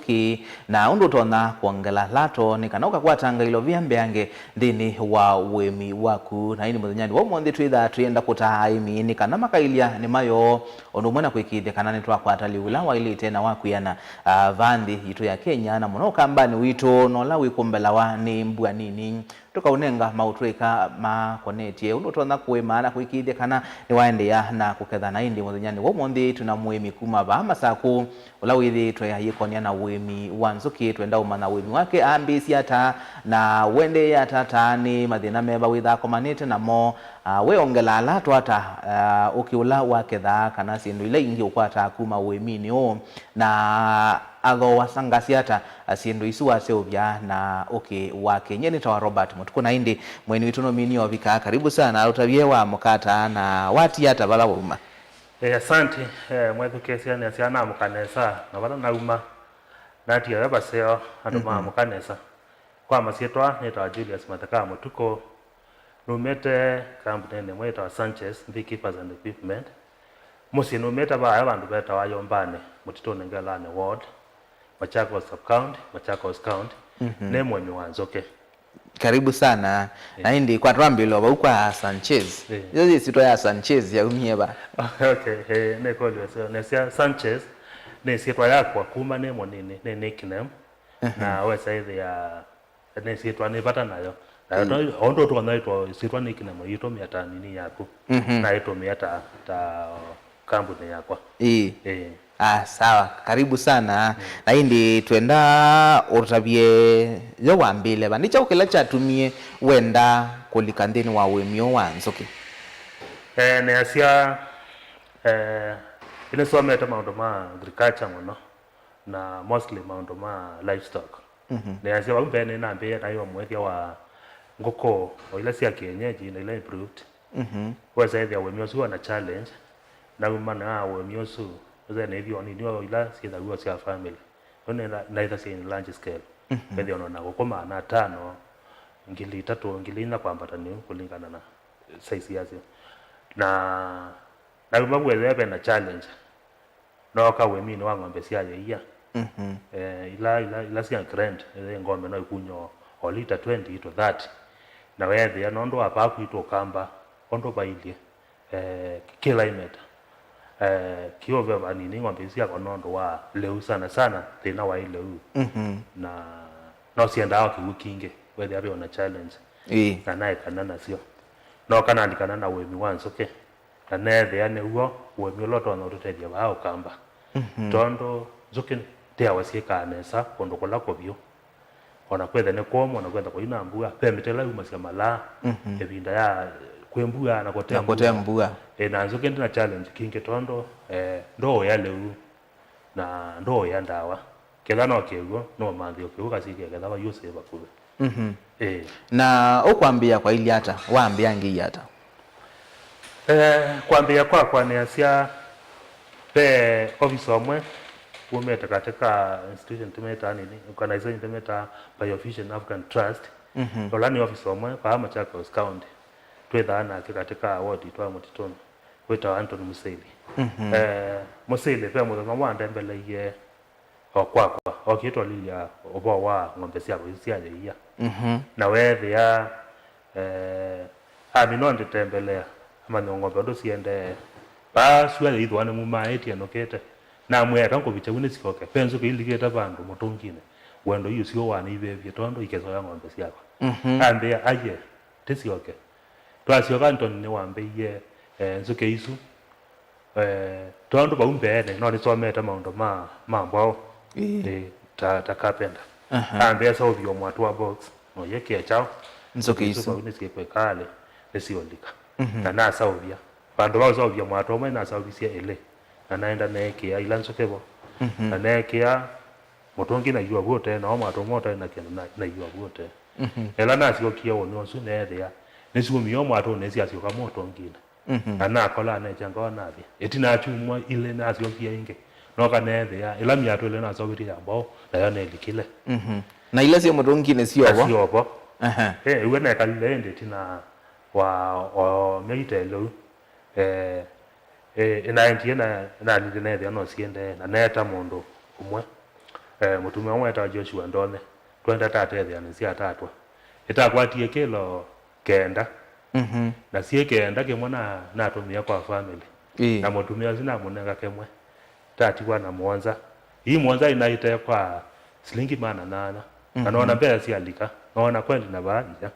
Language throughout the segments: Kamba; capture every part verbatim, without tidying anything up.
Nzũkĩ, na ũndũ ũtonya kwongela lato nĩ kana ũkakwata ngaĩlo via mbeange nthĩnĩ wa ũĩmi waku. Na ĩndĩ mũthenyanĩ wa ũmũnthĩ twĩthaa twĩenda kũtaa aĩmi nĩ kana makaĩlya nĩma yoo, ũndũ ũmwe na kũĩkĩĩthya kana nĩtwakwata lĩu ũla waĩlĩte na wa kwĩana, ah, va nthĩ yitũ ya Kenya, na mũno ũkambanĩ witũ, na ũla wĩkũmbelawa nĩ mbua nini. Tũkaũnenga maũtũĩka makonetye ũndũ ũtonya kũĩma na kũĩkĩĩthya kana nĩwaendeea na kũketha. Na ĩndĩ mũthenyanĩ wa ũmũnthĩ twĩ na mũĩmi kuma vaa Masakũ, ũla wĩthĩĩtwe ayĩkonia na ũĩmi wa nzũkĩ. Twenda ũmanya ũĩmi wake ambĩĩsye ata, na ũendeea ata, ata nĩ mathĩna meva wĩthaa akomanĩte namo, ah, weongela ala twata, ah, ũkĩ ũla wakethaa, kana syĩndũ ila ingĩ ũkwataa kuma ũĩminĩ ũũ, na athooa sangasya ata syĩndũ isu waseũvya na ũkĩ wake. Nyie nĩtawa Robert Mũtukũ, na ĩndĩ mũeni witũ nũmini ovika. Karibu sana, ũtavye wamũka ata na watia ata vala wauma? Eh, asante, eh, mwethukĩĩsya nĩasya namũka nesa, na vala nauma, natia ve vaseo, andũ Mhm. maamũka nesa. Kwa masyĩtwa, nĩtawa Julius Matheka Mũtukũ, numĩte kambunĩnĩ ĩmwe ĩtawa Sanchez Beekeepers and Equipment. Mũsyĩ numĩte vaya vandũ vetawa Yombanĩ, Mũtitũnĩ Ngelani Ward, Machakos Sub-County, Machakos County. Mhm. Nĩ mũĩmi wa nzũkĩ. Karibu sana. Na ĩndĩ kwa twambĩlwa vau kwa Sanchez. Eh. Yo yĩsitwa ya Sanchez yaumie va? Okay, eh, nĩ kweli weseo. Nĩsya Sanchez nĩ syĩtwa yakwa kuma nĩ mũnini, nĩ nickname. Mhm. Na wesa ĩthĩa nĩ syĩtwa nĩ vata nayo. Na Mm. to- o ũndũ ũtonya ĩtwa syĩtwa nickname, ĩtũmĩa ta nini yaku. Mhm. Na ĩtũmĩa ta, ta kambunĩ yakwa. Ĩĩ. Ĩĩ. Ah, sawa. Karibu sana. Mm. Na ĩndĩ twenda ũtavye yo wambĩle va. Nĩ kyaũ kĩla kyatumie wenda kũlika nthĩnĩ wa ũĩmi ũũ wa nzũkĩ? Eh, nĩasya, eh, nĩsomete maũndũ ma agriculture mũno, na mostly maũndũ ma livestock. Mhm. Nĩasya vau mbee nĩnambĩĩe naĩ o mũĩthya wa ngũkũ, o ila sya kienyeji na ila improved. Mhm. Wesa ĩthĩa ũĩmi ũsu wĩ na challenge, nauma na ũĩmi ũsu, wesa nĩthi o nini o ila syĩthaw'a sya family. Yu nĩla- naitha syĩ in large scale. Mhm. Wethĩa ona na ngũkũ maana atano, ngili itatũ, ngili inya kwambata nĩu kũlingana na size yasyo. Na nauma vau wethĩa ve na challenge. Nooka ũĩminĩ wa ng'ombe sya yaia. Mhm. Eh, ila, ila, ila sya grand, eh, ng'ombe no ikunywa o lita twenty to thirty. Na weethĩa nũndũ wa paa kwitũ Ũkamba, ũndũ vailyĩ, eh, climate, eh, kĩũveva nini ng'ombe isu syakwa nũndũ wa lĩu sana sana, thĩna wa lĩu. Mhm. Na no syendaa o kĩw'ũ kingĩ, weethĩa ve ona challenge. Ĩĩ. Na naekana nasyo. Nooka nalikana na ũĩmi wa nzũkĩ. Na neethĩa nĩw'o ũĩmi ũla ũtonya ũtũtethya vaa Ũkamba. Mhm. Tondũ nzũkĩ ndĩawa syĩkaa nesa kũndũ kũla kũvyũ. O na kwĩthe nĩ kũmũ, o na kwĩthe kũina mbua, ve mĩtĩ ĩla yumasya malaa, Mhm. ĩvinda ya kwĩ mbua na kũte Na kũte mbua. mbua. Ĩ, na nzũkĩ ndĩ na challenge kingĩ tondũ, eh, ndũũya lĩu. Na ndũũya ndawa. Ketha no kĩw'ũ, no ũmanthĩe kĩw'ũ kasikĩe ketha va yu syĩ vakuvĩ. Mhm. Ĩĩ. Na ũkwambĩĩa kwailye ata? Wambĩangĩie ata? Eh, kwambĩĩa kwakwa nĩasya ve ofisa ũmwe wumĩte katika institution tũmĩtaa nini, organization tũmĩtaa Biovision African Trust. Mhm. Ũla nĩ ofisa ũmwe vaa Machakos County. Twĩthaa nake katika ward twa Mũtitũnĩ. Wĩtawa Anthony Mũsĩli. Mhm. Eh, Mũsĩli ve mũthenya wandembeleie o kwakwa, okĩte ũlilya ũvoo wa ng'ombe syakwa isu sya yaia. Mhm. Na weethĩa, eh, amina ũndĩtembelea, amanya ng'ombe ũndũ siendee. Vaa sua yĩithwa nĩmumaĩtye nũkĩte. Namwĩa eka ngũvikya vu nĩsyoke. Ve nzũkĩ ilikĩte vandũ mũtũnginĩ. Wendo iu syũa nĩivĩvye tondũ ikesoya ng'ombe syakwa. Mhm. Ambĩa, aye, tĩsyoke. Twasyoka Anthony nĩwambĩie, eh, nzũkĩ isu. Eh, tondũ vau mbeenĩ, no nĩsomete maũndũ ma, ma mbwaũ. Ĩĩ. Ĩĩ, ta, ta carpenter. Aha. Ambĩa saũvia mwatũ wa box, noyĩkĩa kyaũ. Nzũkĩ isu. Vau nĩsyĩkwĩkalĩ, nĩsiũlika. Mhm. Na nasaũvia. Vandũ va ũsaũvia mwatũ ũmwe, nasaũvisye ĩlĩ. Na naenda neekĩa ila nzũkĩ vo. Mhm. Na neekĩa mũtũngi na iua vu ũtee, nao mwatũ ũmwe ũtaĩ na kĩndũ na, na iua vu ũtee. Mhm. Ĩla nasyokie ũnĩ ũsu, neethĩa nĩsyumie o mwatũnĩ syasyoka mũtũnginĩ. Mhm. Na nakola nekya ngawa nathi. Ĩtina wa kyumwa ilĩ nasyokie ĩngĩ. Nooka neethĩa ĩla myatũ ĩla naseũvĩtye ya mbwaũ, nayo nĩlikile. Mhm. Na ila syĩ mũtũnginĩ syovo? Syovo. Aha. Eh, ĩw'e nekalile ĩndĩ ĩtina wa o myei ta ĩlĩ ũu. Eh, eh, naendie na nalilye neethĩa no siendee, na neeta mũndũ ũmwe. Eh, mũtumĩa ũmwe wetawa Joshua Ndome, twenda tatetheanĩsya atatwa. Ĩtakwatie kĩlo kenda. Mhm. Na syĩ kenda kĩmwe na natũmĩa kwa family. Ĩĩ. Na mũtumĩa ũsu namũnenga kĩmwe. Tatiwa na mũonza. Ii mũonza inaĩte kwa silingi maana nyanya. Na Mhm. Noona mbesa syalika. Noona kweli na vaa inya.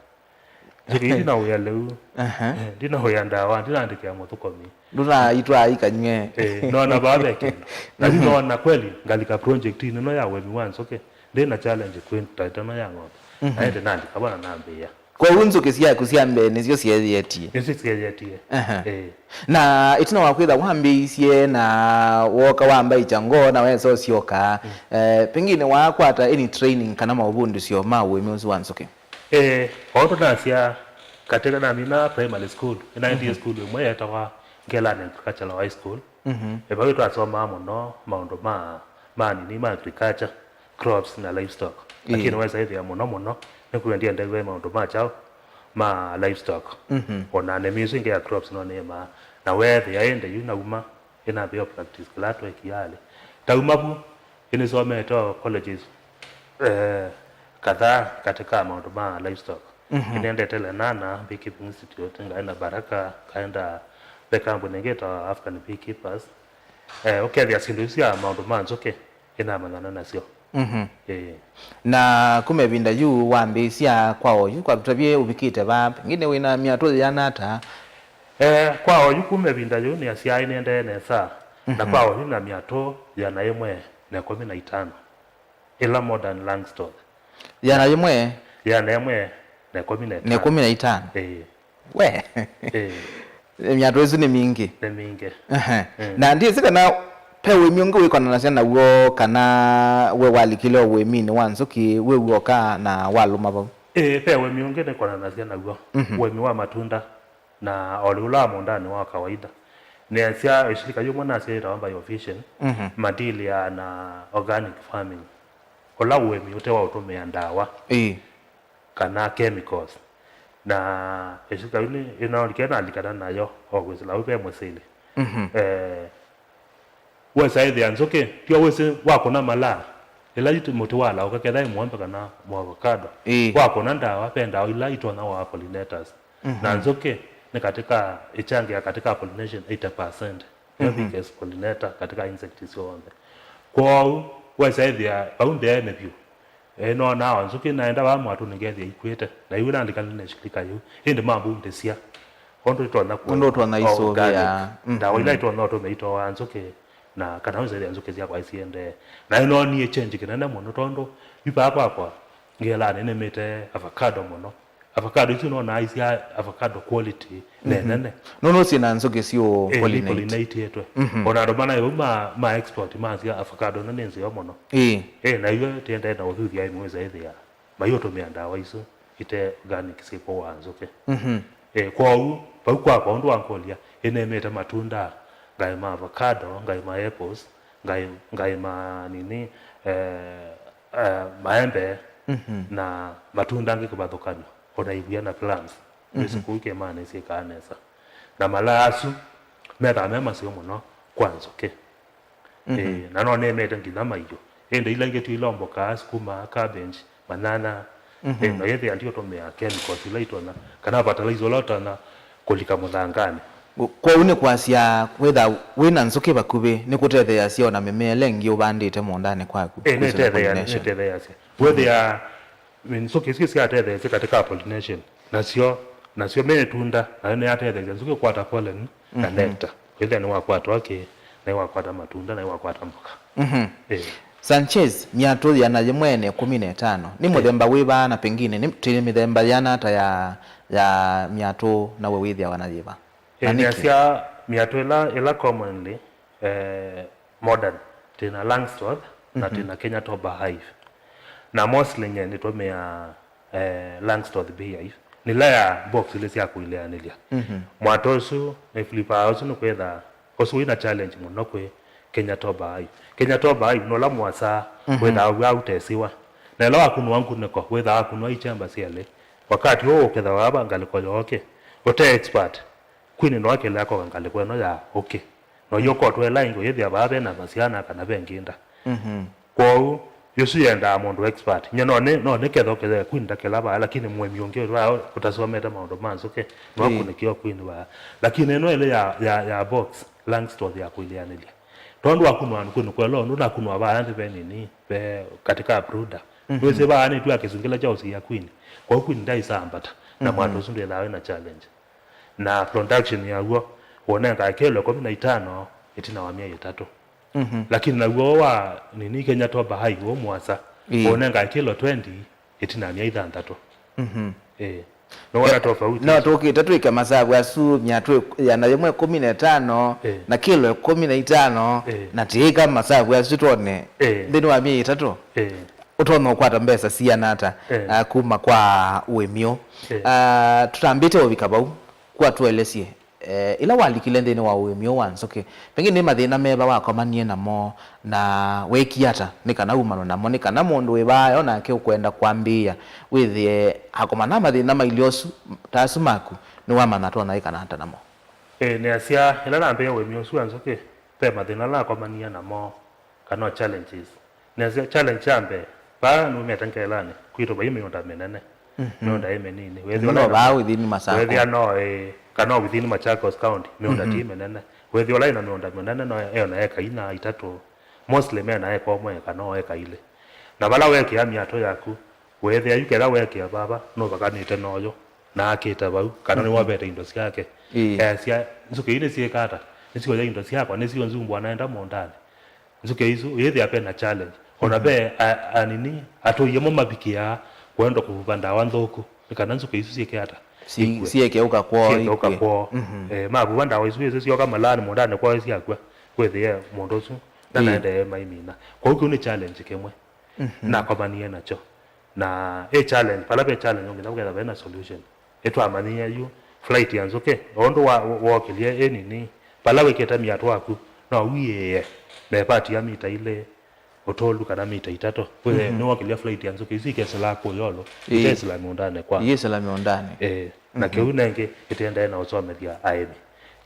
Nzũkĩ ii ndinawĩa lĩu. Aha. Eh, ndinawĩa ndawa, ndinaandĩkĩa mũthũkũmi. Ndũnaitwaa ikanywe. Eh, noona vaa ve kĩndũ. Na yu noona kweli ngalika project ĩno ya ũĩmi wa nzũkĩ. Ndĩ na challenge kwĩ nda ĩtano ya ng'ombe. Mhm. Na ĩndĩ nandĩka vana nambĩĩa. Kwoou nzũkĩ syaku sya mbee nĩsyo syeyetie? Nĩsyo syeyetie. Aha. Eh. Na ĩtina wa kwĩtha wambĩĩisye na wooka wambaĩkya ngoo na wesa ũsyoka, mm, eh, pengine waakwata any training kana maũvundĩsyo ma ũĩmi ũsu wa nzũkĩ? Eh, o ũndũ nasya, katĩ ka namina primary school, nĩnaendie, mhm, school ĩmwe yetawa Ngelani Agricultural High School. Mhm. Eh, vau twasomaa mũno maũndũ ma, ma nini, ma agriculture, crops na livestock. Ĩĩ. Lakini wesa ĩthĩa mũno mũno nĩkwendie ndew'e maũndũ ma kyaũ, ma livestock. Mhm. Ona nĩmi ĩsu ĩngĩ ya crops no nĩĩmaa. Na weethĩa ĩndĩ yu nauma, ĩnambĩĩa practice kĩla twekialĩ. Tauma vu, ĩnĩsomete o colleges, eh, kadhaa katika maũndũ ma livestock. Mhm. Nĩnendete Lenana Beekeeping Institute, ngaenda Baraka, ngaenda ve kambuni ĩngĩ ĩtawa African Beekeepers. Eh, ũkethĩa syĩndũ isu sya maũndũ ma nzũkĩ, ĩnamanyana nasyo. Mhm. Ĩĩ. Na kuma ĩvinda yu wambĩĩsya kwa oyu, kwa tũtavye ũvikĩte vaa, pengine wĩna myatũ yĩana ata? Eh, kwa oyu kuma ĩvinda yu nĩasyaĩ nĩendee nesa, na, mhm, kwa oyu na myatũ yĩana yĩmwe na ĩkũmi na itano. Ĩla modern Langston. Yĩana yĩmwe? Yĩana yĩmwe na ĩkũmi na ĩtano. Na ĩkũmi na itano? Ĩĩ. We. Ĩĩ. Myatũ ĩsu nĩ mingĩ. Nĩ mingĩ. Ehe. Mm. Na ndyĩsĩ kana ve ũĩmi ũngĩ wĩkonanasya naw'o, kana we walikile o ũĩminĩ wa nzũkĩ, wĩ w'oka na walũma vau? Ĩĩ, ve ũĩmi ũngĩ nĩkonanasya naw'o. Mhm. Ũĩmi wa matunda. Na o lĩu ũla wa mũũndanĩ wa kawaida. Nĩasya ĩsilika yĩmwe nasya yĩtawa Biovision, mhm, madiliaa na organic farming, ũla ũĩmi ũte wa ũtũmĩa ndawa, ĩĩ, kana chemicals. Na ĩsilika yĩu nĩ, ĩnaonekana nalikana nayo o kwĩsĩla ũu ve mũsili. Mhm. Eh, Wesa ĩthĩa nzũkĩ, tio wĩsĩ wakũna malaa, ĩla yu mũtĩ walaũka, ketha ĩ mũembe kana mũavocado, ĩĩ, wakũna ndawa, ve ndawa ila itonya wa pollinators. Mhm. Na nzũkĩ nĩ katika, ĩchangĩa katika pollination eighty percent. Nĩyo, mhm, biggest pollinator katika insects syonthe. Kwoou, wesa ĩthĩa vau nthĩanĩ vyũ, Eh, nonaa o nzũkĩ naenda vaa mwatũnĩ ngethĩa ikwĩte, na yu nandĩkanĩle shilika yĩu, ĩndĩ mambundĩsya ũndũ itonya kũ-, ũndũ ũtonya o isũvĩa, organic. Mhm. Ndawa ila itonya ũtũmĩa itoaa nzũkĩ, na kana wĩsethĩa nzũkĩ syakwa isiendee. Na nĩnoonie change kĩnene mũno, tondũ yu vaa kwakwa ngĩelaa nĩnĩmĩte avocado mũno. Avocado isu nonaa isya avocado quality, mhm, nene. Nũndũ syĩ na nzũkĩ syũ, eh, pollinate. Pollinatĩtwe. Mhm. Ona andũ manaĩ vau ma, ma export masya avocado ĩno nĩ nzeo mũno. Ĩĩ. Eh, na yu tiendee na ũthuthya ĩmwe wĩsa ĩthĩa mayũtũmĩa ndawa isu ite organic syĩkũaa nzũkĩ. Mhm. Eh, kwoou, vau kwakwa ũndũ wankũlya, ĩnĩmĩte matunda, ngaĩma avocado, ngaĩma apples, ngaĩ-, ngaĩma nini, eh, eh, maembe, mhm, na matunda angĩ kĩvathũkany'o, ona ivia na plums. Nĩsĩ, mhm, kũu kĩĩmanĩ syĩkaa nesa. Na malaa asu methaa me maseo mũno kwa nzũkĩ. Mhm. Ĩĩ, na no nĩmĩte nginya maiũ. Ĩndĩ ila ingĩ tio ilombokaa, sukuma, cabbage, manyanya. Mhm. Ĩĩ, no yĩthĩa ndiũtũmĩa chemicals ila itonya, kana fertilizer ũla ũtonya kũlika mũthanganĩ. Kwoou nĩ kwasya, wĩtha wĩ na nzũkĩ vakuvĩ, nĩkũtetheeasya o na mĩmea ĩla ĩngĩ ũvandĩte mũũndanĩ kwaku? Ĩĩ, kwĩsĩla nĩtetheea-, pollination. Nĩtetheeasya. Wĩthĩa, I mean, nzũkĩ isu syatetheesya katika pollination. Nasyo, nasyo me ĩtunda, nayo nĩyatetheesya nzũkĩ kũkwata pollen na, mhm, nectar. Kwĩthĩa nĩwakwata ũkĩ, na nĩwakwata matunda, na nĩwakwata mboka. Mhm. Eh. Sanchez, myatũ yĩana yĩmwe na ĩkũmi na ĩtano. Nĩ, eh, mũthemba wĩva, na pengine nĩ, twĩ mĩthemba yĩana ata ya, ya myatũ, na we wĩthĩawa na yĩva? Na, eh, nĩkĩ? Nĩasya myatũ ĩla, ĩla commonly, eh, modern, twĩ na Langstroth na, mhm, twĩ na Kenya Toba Hive. Na mostly nye nĩtũmĩaa, eh, Langstroth Beehive. Nĩ ĩla ya box ilĩ sya kũileanĩlya. Mhm. Mwatũ ũsu, nĩ flipper ũsu nĩkwĩtha, ũsu wĩna challenge mũno kwĩ Kenya Toba Hive. Kenya Toba Hive nĩ ũla mũasa, mhm, wĩthaa wĩ autesiwa. Na ĩla wakunwa ngunĩko, wĩthaa wakunwa ichemba syelĩ. Wakati ũũ ũkethawa va ngalĩko ya ũkĩ, ũte expert, queen no akĩlea koka ngalĩko ĩno ya ũkĩ. No yu ũkotwela ĩngĩ ũyĩthĩa vaa ve na vasyana kana ve ngĩnda. Mhm. Kwoou, Ĩsu yendaa mũndũ expert. Nye no nĩ, no nĩ ketho kethe queen ndakĩla vaa, lakini mũĩmi ũngĩ ũla ũtasomete maũndũ ma nzũkĩ, no Ĩĩ. akunĩkĩo queen vaa. Lakini ĩno ĩlĩ ya, ya, ya box, Langston ya kũileanĩlya. Tondũ wakunwa queen kwelo, ũndũ nakunwa vaa nthĩ ve nini, ve katika brooder. Mhm. Nĩwĩsĩ vaa nĩtw'a kĩsungĩla kya ũsia queen. Kwa hiyo queen ndaisambata, na Mhm. mwatũ ũsu ndwĩthaa wĩ na challenge. Na production yaw'o, wonengae kĩlo ĩkũmi na itano ĩtina wa myei ĩtatũ. Mhm. Lakini naw'o wa nini Kenya Toba High, wo mũasa, Ĩĩ. wonengae kĩlo twenty ĩtina wa myei thanthatũ. Mhm. Ĩĩ. Nĩwona tofauti? No tũkĩte twĩke masavu asu myatũ ĩk-, ĩana yĩmwe ĩkũmi na ĩtano, Ĩĩ. na kĩlo ĩkũmi na itano, Ĩĩ. na tĩĩka masavu asu twone Ĩĩ. nthĩnĩ wa myei ĩtatũ. Ĩĩ. Ũtonya ũkwata mbesa siana ata, Eh. ah, kuma kwa ũĩmi ũũ? Eh. Ah, tũtambĩte ũvika vau, kwa tũelesye, eh, ĩla walikile nthĩnĩ wa ũĩmi ũũ wa nzũkĩ, pengine nĩ mathĩna meva wakomanie namo, na weekie ata nĩ kana umanwe namo, nĩ kana mũndũ wĩ vaa o nake ũkwenda kwambĩĩa wĩthĩe akomana na mathĩna mailye ũsu, ta asu maku, nĩwamanya atonya ĩkana ata namo? Eh, nĩasya, ĩla nambĩĩa ũĩmi ũsu wa nzũkĩ, ve mathĩna ala nakomanie namo, kana o challenges. Nĩasya challenge ya mbee, vaa numĩte ngelanĩ, kwitũ vai mĩũnda mĩnene, Mhm. mĩũnda ĩ mĩnini. Wĩthĩa Mũno ũla vaa within Masako. Wĩthĩa no ĩ, kana o within Machakos County, mĩũnda Mhm. ti mĩnene. Wĩthĩa ũla ĩna mĩũnda mĩnene no ĩona eka ina itatũ, mostly mena eka ũmwe kana o eka ilĩ. Na vala wekĩa myatũ yaku, wĩthĩa yu ketha wekĩa vava, nũvakanĩte na ũyũ, na akĩte vau, kana Mhm. nĩwavete indo syake. Ĩĩ. Esya, nzũkĩ ii nĩsyĩka ata? Nĩsyoya indo syakwa, nĩsyo nzumbwa naenda mũũndanĩ. Nzũkĩ isu, yĩthĩa ve na challenge. Ona Mhm. ve a, anini, atũi amwe mavikĩaa kwenda kũvuva ndawa nthũku, nĩ kana nzũkĩ isu syĩke ata? Si-, Ikw'e. Syĩke ũka kwoo, Syĩke ũka ikw'e. kwoo. Mhm. Eh, mavuva ndawa isu, isu syoka malaani mũũndanĩ kwoo syakw'a, kwĩthĩe mũndũ ũsu, na Ĩĩ. naendee maimina. Kwoou kĩu nĩ challenge kĩmwe Mhm. nakomanie nakyo. Na ĩ challenge, vala ve challenge, nginya ũketha ve na solution. Ĩtwamanyie yu flight ya nzũkĩ, o ũndũ wa, wokĩlye ĩ nini, vala wĩkĩte myatũ waku, no wiĩe, na ĩpatia mita ilĩ ũtũlu kana mita itatũ. Wĩthĩe Mhm. nĩwokĩlya flight ya nzũkĩ, isu ikesĩlaa kũũ ĩũlũ, Ĩĩ. ikesĩla mĩũndanĩ kwa. Ikesĩla mĩũndanĩ. Eh, na Mhm. kĩu nengĩ ĩtĩendee na ũsomethya aĩmi.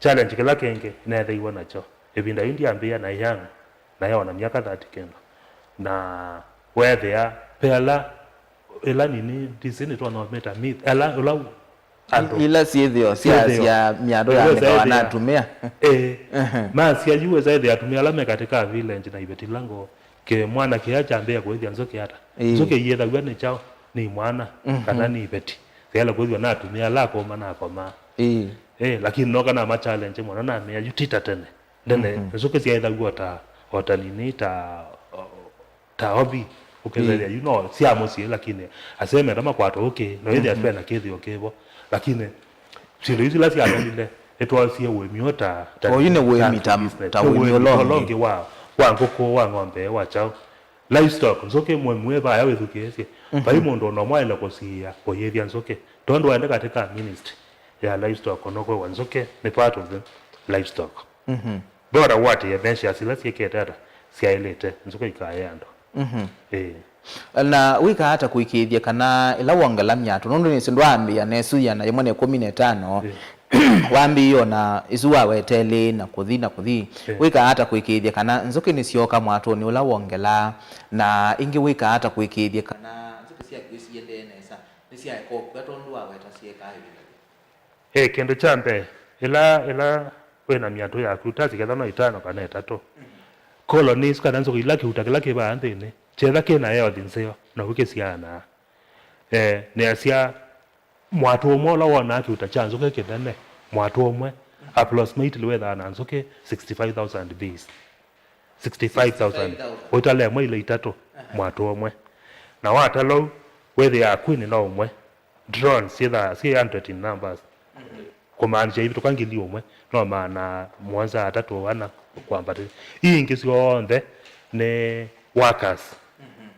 Challenge kĩla kĩngĩ neethĩiwe nakyo, ĩvinda yu ndyambĩĩa na young, na yaona myaka thirty kĩndũ. Na weethĩa, ve ala, ĩla nini, ndisi nĩtwona myĩta myth, ala, ũla andũ. Ila syĩthĩo sya, syĩthĩo. Sya myatũ Ĩla yandĩkawa na syĩthĩa. Atumĩa. Eh, Ehe. Masya yu wesa ĩthĩa atumĩa ala me katika village na iveti lango, ke mwana kĩya kyambĩĩa kũĩthya nzũkĩ ata. Ĩĩ. Nzũkĩ iyĩthaw'a nĩ kyaũ? Nĩ mwana, Mhm. kana nĩ iveti. Syaĩle kũĩthwa na atumĩa ala akoma na akoma. Ĩĩ. Eh, lakini noka nama challenge mũno namea yu tita tene. Ndene, Mhm. nzũkĩ syaĩthaw'a o ta, o ta nini, ta, o, ta hobby, ũkethĩa Ĩĩ. yu no sya mũsyĩ, lakini aseme ta makwata ũkĩ, no ĩthĩa Mhm. twena kĩthĩo kĩvo. Lakini syĩndũ isu ila syathelile, ĩtwasie ũĩmi ũũ ta, ta Oyu nĩ ũĩmi ta, ta, business. Ta Nĩ ũĩmi ũla ũla ũngĩ. Ũngĩ wa, wa ngũkũ, wa ng'ombe, wa kyaũ. Livestock, nzũkĩ mũĩmi wĩ vaya wĩthukĩĩsye. Mhm. Vai mũndũ ona ũmwe aĩle kũsiĩa kũyĩthya nzũkĩ. Tondũ waende katika ministry ya livestock, ũnũkwĩwa nzũkĩ nĩ part of the livestock. Mhm. Ve ũtawatĩĩa measures ila syĩkĩte ata syaĩlĩte nzũkĩ ikaye andũ. Mhm. Ĩĩ. Na wĩkaa ata kũĩkĩĩthya kana ĩla wongela myatũ, nũndũ nĩsĩ ndwaambĩĩa na ĩsu ĩana yĩmwe na ĩkũmi na ĩtano, Ĩĩ. wambĩĩe ona ĩsu waweta ĩlĩ na kũthi na kũthi, Ĩĩ. wĩkaa ata kũĩkĩĩthya kana nzũkĩ nĩsyooka mwatũnĩ ũla wongelaa, na ĩngĩ wĩkaa ata kũĩkĩĩthya kana nzũkĩ syaku ĩsiendee nesa, nĩsyaeka ũkw'a tondũ waweta syekaa ĩvinda yĩu? Ĩ, kĩndũ kya mbee, ĩla, ĩla wĩ na myatũ yaku, tasi ketha no itano kana itatũ, colonies kana nzũkĩ ila kĩuta kĩla kĩ vaa nthĩnĩ, kyetha kĩ na health nzeo, no ũkĩsyaanaa. Eh, nĩasya mwatũ ũmwe ũla wonaa kĩuta kya nzũkĩ kĩnene, mwatũ ũmwe, approximately wethaa na nzũkĩ sixty-five thousand bees. Sixty-five thousand. Sixty-five thousand. Ũitala ĩmwe ila itatũ, Aha. mwatũ ũmwe. Na watala ũu, wĩthĩaa queen no ũmwe. Drones syĩthaa syĩ hundred in numbers. Mhm. Kũmaanisya ivĩtũka ngili ũmwe, no maana mũonza atatũ ana kwambatĩla. Ii ingĩ syonthe nĩ workers. Mhm.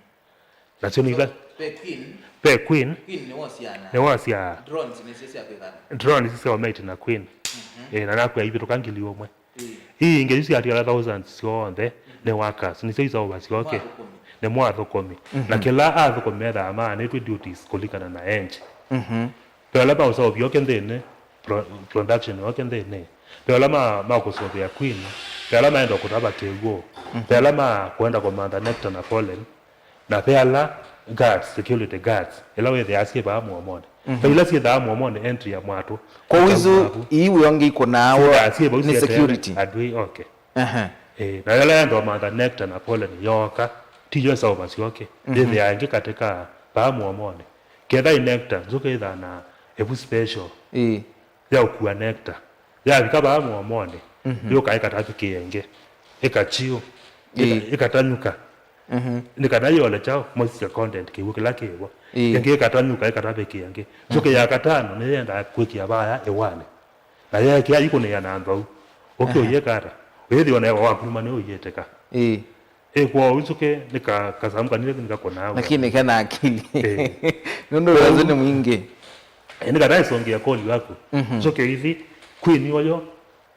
Nasyo nĩ ila. So, ve queen. Ve queen. Queen nĩwe ũsyaa. Nĩwe ũsyaa. Drones nĩsyo sya kwĩkana. Drones sya ũmate na queen. Mhm. Eh, na nakwĩa ivĩtũka ngili ũmwe. Ii. Ii ingĩ isu syatigala thousands syonthe nĩ workers, nĩsyo isaũvasya oke. Nĩ mwathũkũmi. Nĩ mwathũkũmi. Mhm. Na kĩla athũkũmi methaa maanĩtw'e duties kũlingana na age. Mhm. Ve ala maũseũvya oke nthĩnĩ, pro-, production yoke nthĩnĩ. Ve ala ma, makũseũvĩa queen. Ve ala maenda kũtava kĩw'ũ. Mhm. Ve ala makwenda kũmantha nectar na pollen. Na ve ala guards, security guards, ila wĩthĩaa syĩ vaa mũomonĩ. Mhm. Ve ila syĩthaa mũomonĩ entry ya mwatũ. Kwoou isu ikauma vu. Ii wĩonge ikũnaawa syĩthaa syĩ vau nĩ sieteele security. Andũ ĩ, okay. Aha. Eh, na yala yenda ũmantha nectar na pollen yooka, ti yo ĩsaũvasya ũkĩ. Mhm. Yĩthĩaa ĩngĩ katĩ ka vaa mũomonĩ. Ketha ĩ nectar, nzũkĩ ĩthaa na ĩvu special. Ĩĩ. Ya ũkua nectar. Yavika vaa mũomonĩ, mhm, yũka ĩkatavĩkĩa ĩngĩ, ĩkachiu, ĩka-, ĩĩ, ĩkatanyũka. Mhm. Nĩ kana yĩole kyaũ, moisture content, kĩw'ũ kĩla kĩvo. Ĩĩ. Ĩngĩ ĩkatanyũka, ĩkatavĩkĩa ĩngĩ. Nzũkĩ, mhm, ya katano nĩyendaa kwĩkĩa vaya ĩwanĩ. Na yeekĩa ikũnĩa na nthwau. Ũkĩ, aha, ũyĩka ata? Ũyĩthĩwa na ĩwa wakuluma nĩ ũyĩtĩka. Ĩĩ. Ĩ, kwoou nzũkĩ nĩ ka-, kasamũ kanini nĩkakũnaa wĩa. Lakini kena akili. Eh. Nũndũ wĩa ũsu nĩ mwingĩ. Eh, nĩ kana ĩsongea koli waku. Mhm. Nzũkĩ ithi, queen ũyũ,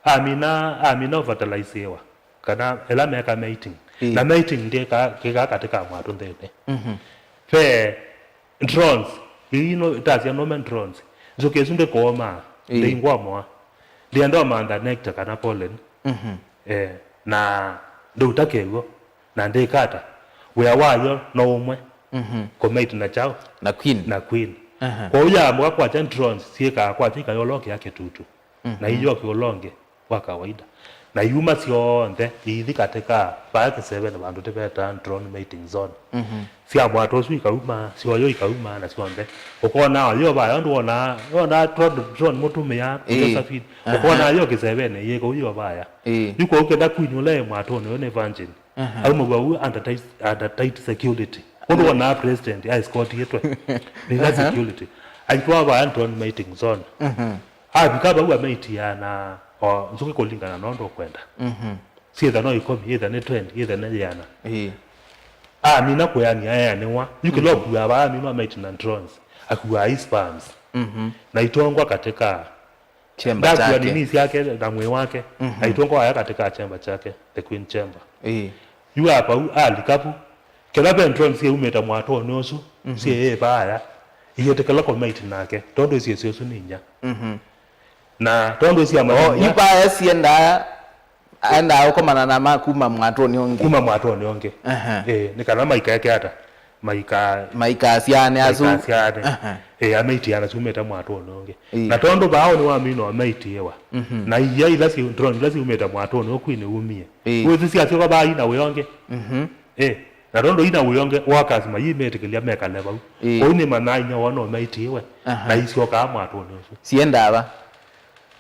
amina, amina ũfertilizewa. Kana ĩla meka mating. Ĩ. Na mating ndĩka, kĩkaa katĩ ka mwatũ nthĩnĩ. Mhm. Ve drones, ii no, tasya nũme drones. Nzũkĩ ĩsu ndĩkũũmaa, ĩ, ndĩingwa moa. Ndĩenda ũmantha nectar kana pollen. Mhm. Eh, na ndĩuta kĩw'ũ. Na ndĩkata, wĩa wayo no ũmwe, mhm, kũmate na kyaũ? Na queen. Na queen. Aha. Kwoou yaamũka kwakya drones syĩkaa kwakya ikayolokea kĩtutu. Mhm. Na iyokĩa ũlonge wa kawaida. Na iuma syonthe iithi katĩ ka vaa kĩseveni vandũ tĩvetaa drone mating zone. Mhm. Sya mwatũ ũsu ikauma, syoyo ikauma na syonthe. Ũkonaa yo vaya, ũndũ wonaa, wonaa drone, drone mũtumĩa, ĩĩ, Josephine. Aha. Ũkonaa yo kĩseveni yĩ kũu yo vaya. Ĩĩ. Yu kwoou kenda queen ũla e mwatũnĩ ũyũ nĩ virgin. Aha. Aumaw'a u under tight, under tight security. Ũndũ wonaa president aescortĩtwe nĩ ila, aha, security. Aitwaa vaya drone mating zone. Mhm. Avika vau amaitia na o nzũkĩ kũlingana na ũndũ ũkwenda. Mhm. Syĩtha no ĩkomi, yĩtha nĩ twenty, yĩtha nĩ yĩana. Ĩĩ. Amina kũeanĩa eanĩwa. Yu kĩla, mhm, ũkuaa vaa amina amaitia na drones. Akuaa i sperms. Mhm. Na itongwa katĩ ka chamber ndakua chake, nini syake na mwĩĩ wake, mhm, aitwonga waya katĩ ka chamber chake, the queen chamber. Ĩĩ. Yu apau alika vu, kĩla ve drones syeumĩte mwatũnĩ ũsu, mhm, syĩĩ vaya, iyĩtĩkĩla kũmate nake, tondũ ĩsyĩsyo ũsu nĩ inya. Mhm. Na tondũ ĩsyamanya, oh, inya, yu vaya siendaa Aendaa ũkomana na ma kuma mwatũnĩ ũngĩ. Kuma mwatũnĩ ũngĩ. Aha. Eh, nĩ kana maikaeke ata? Maika-, maikasyaane asu. Maikasyaane. Aha. Eh, amaitiana sumĩte mwatũnĩ ũngĩ. Ĩĩ. Na tondũ vaa nĩwamina ũmaitiĩwa. Mhm. Na ia ila si-, drone ila siumĩte mwatũnĩ ũkũ nĩumie. Ĩĩ. Wĩsĩ syasyoka vaa ina wĩonge. Mhm. Eh, na tondũ ina wĩonge, workers mayimetĩkĩlya mekale vau. Ĩĩ. Kwoou nĩmanyaa inya woo no maitiĩwe. Aha. Na isyokaa mwatũnĩ ũsu. Siendaa va?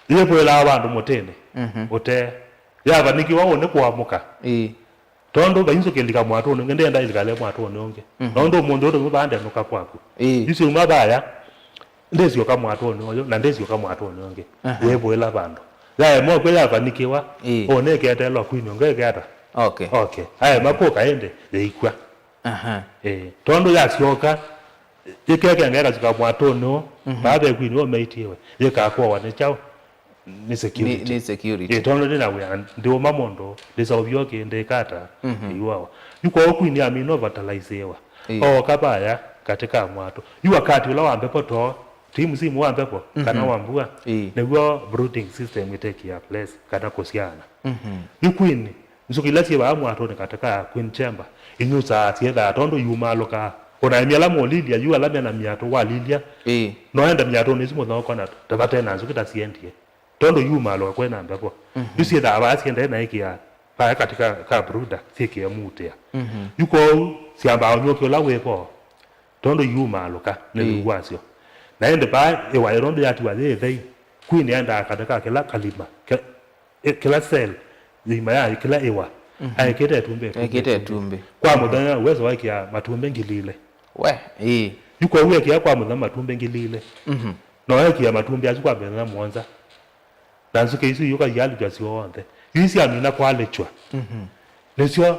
Yĩvũĩlaa vandũ mũtĩnĩ. Mhm. Ũtee. Yavanikiwa ũnĩ kũamũka. Ĩĩ. Tondũ vai nzũkĩ ĩlika mwatũnĩ ũngĩ, ndĩenda ĩlikale mwatũnĩ ũngĩ. Mhm. Nondũ ũmũnthĩ ũndũ vaa ndenũka kwaku. Ĩĩ. Yu syauma vaya, ndĩsyoka mwatũnĩ ũyũ, na ndĩsyoka mwatũnĩ ũngĩ. Aha. Yĩvũĩla vandũ. Yaema ũkw'o yavanikiwa, ĩĩ, ũnĩ ĩketeelwa kwinĩ ũngĩ ĩkeata. Okay. Okay. Aema kũka ĩndĩ, yĩikw'a. Aha. Ĩĩ. Tondũ yasyoka, ĩkekenga ĩkasyoka mwatũnĩ ũũ, mhm, vaa ve kwinĩ ũũ maitiĩwe, yĩkakoawa nĩ kyaũ? Nĩ security. Nĩ, nĩ security. Ĩ, tondũ ndĩ na wĩa, ndĩũma mũndũ, ndĩsaũvya ũkĩ, ndĩkata, mhm, ĩiwawa. Yu kwoou queen amina ũfertilizewa. Ĩĩ. Ooka vaya katĩ ka mwatũ. Yu wakati ũla wa mbepo too, ti msimu wa mbepo, mhm, kana wa mbua, ĩĩ, nĩw'o brooding system ĩtekĩa place, kana kũsyaana. Mhm. Yu queen, nzũkĩ ila syĩ vaa mwatũnĩ katĩ ka queen chamber, inyusaa syĩthaa tondũ iumaalũkaa. Ũnaemya ala mũlilya, yu ala mena myatũ walilya, ĩĩ, noenda myatũnĩ ĩsu mũthoko na ta vate na nzũkĩ ta siendie. Tondũ iumaalũka kwĩ na mbevo. Mhm. Yu syĩthaa vaa siendee na ĩkĩa vaya katĩ ka, ka brooder, syĩkĩe muutĩa. Mhm. Yu kwoou syambaa ũnyũkĩ ũla wĩ vo, tondũ iumaalũka nĩ, ĩĩ, lĩu wasyo. Na ĩndĩ vaa ĩwa ĩno ndĩ yatiwa yĩ ĩthei, queen endaa katĩ ka kĩla kalima, kĩ-, ĩ-, kĩla cell, yĩima ya kĩla ĩwa, mhm, aĩkĩte ĩtumbĩ, ĩtumbĩ, ekĩte ĩtumbĩ, ĩtumbĩ. Kwa, mhm, mũthenya wesa waĩkĩa matumbĩ ngili ilĩ. We, ĩĩ. Yu kwoou ekĩa kwa mũthenya matumbĩ ngili ilĩ. Mhm. No ekĩa matumbĩ asu kwa mĩthenya mũonza. Na nzũkĩ isu iyũka ialĩtw'a syonthe. Yu syamina kwalĩtw'a. Mhm. Nĩsyo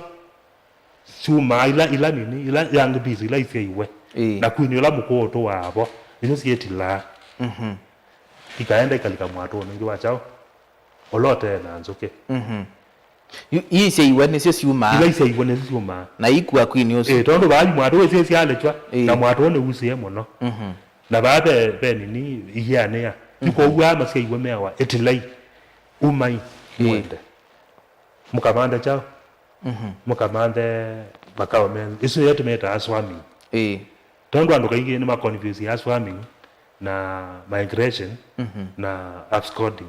syumaa ila, ila nini, ila young bees, ila isyaiwe. Ĩĩ. Na queen ũla mũkũũ ũtũaa vo, nĩsyo syĩtilaa. Mhm. Ikaenda ikalika mwatũnĩ ũngĩ wa kyaũ? Ũla ũte na nzũkĩ. Mhm. Yu, ii isyaiwe nĩsyo syumaa. Ila isyaiwe nĩsyo syumaa. Na ikua queen ũsu. Ĩĩ, tondũ vaa yu mwatũ wĩsĩ syalĩtw'a, ĩĩ, na mwatũ nĩwusĩe mũno. Mhm. Na vaa ve, ve nini ihianĩa. Mhm. Yu kwoou aa masyaiwe meawa, ĩtilai, umai, ĩĩ, mwende. Mũkamanthe kyaũ? Mhm. Mũkamanthe Makao me, ĩsu nĩyo tũmĩtaa swarming. Ĩĩ. Tondũ andũ kaingĩ nĩ maconfusiaa swarming na migration, mhm, na absconding.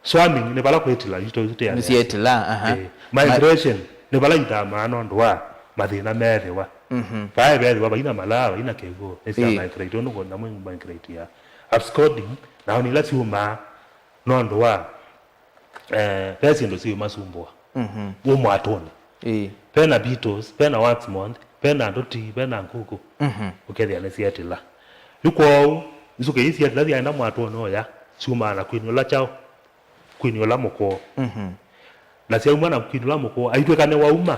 Swarming nĩ vala kwĩtila, ito, ito ya nĩ syetila, aha. Eh, ma- migration nĩ vala ithamaa nũndũ wa mathĩna meethĩwa. Mhm. Vaa veethĩwa vaina malaa, vaina kĩw'ũ, nĩ sya, ĩĩ, migrate, ũndũ namo migrate ya. Absconding, nao nĩ ila syumaa nũndũ wa, eh, ve syĩndũ syĩũmasumbũa, mhm, wĩ mwatũnĩ. Ĩĩ. Vena beetles, vena wax moth, vena ndũti, vena ngũkũ. Mhm. Ũkethĩa nĩ syetila. Yu kwoou, nzũkĩ ii syetila syaenda mwatũnĩ ũya, syumaa na queen ũla kyaũ? Queen ũla mũkũũ. Mhm. Na syauma na queen ũla mũkũũ, aitw'ĩka nĩwauma,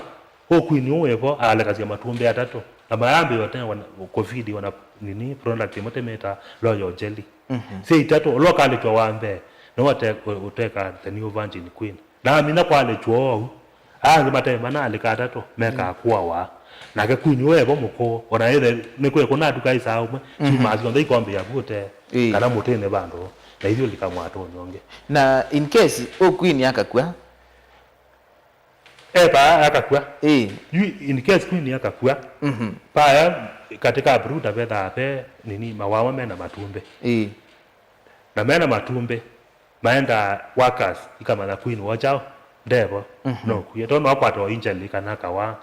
ũ queen ũũ wĩvo aalekasya matumbĩ atatũ, na mayambĩĩa ũte wana, kũfidi wana nini, product ĩmwe tũmĩtaa royal jelly. Mhm. Syĩ itatũ, ũla ũkalĩtw'a wa mbee, nĩwe ũte-, ũ-, ũtweka the new virgin queen. Na amina kwalĩtw'a oou, aa angĩ mate manaalĩka atatũ, mekaa, mm, kũawa. Nake queen ũũ evo mũkũũ, ona ĩthe nĩkwĩ kũna nduka ĩsaa ũmwe, mhm, syumaa syonthe ikombĩa vu ũte, ĩĩ, kana mũtĩnĩ vandũ, na ithyũlĩka mwatũnĩ ũngĩ. Na in case ũ queen akakw'a? E paa akakw'a. Ĩĩ. Yu in case queen akakw'a, mhm, paya katĩ ka brooder vethaa ve nini, mawawa mena matumbĩ. Ĩĩ. Na mena matumbĩ, maendaa workers, ikamanya queen woo kyaũ, ndevo, mhm, no kwie. Tondũ no akwata o injury kana akawa,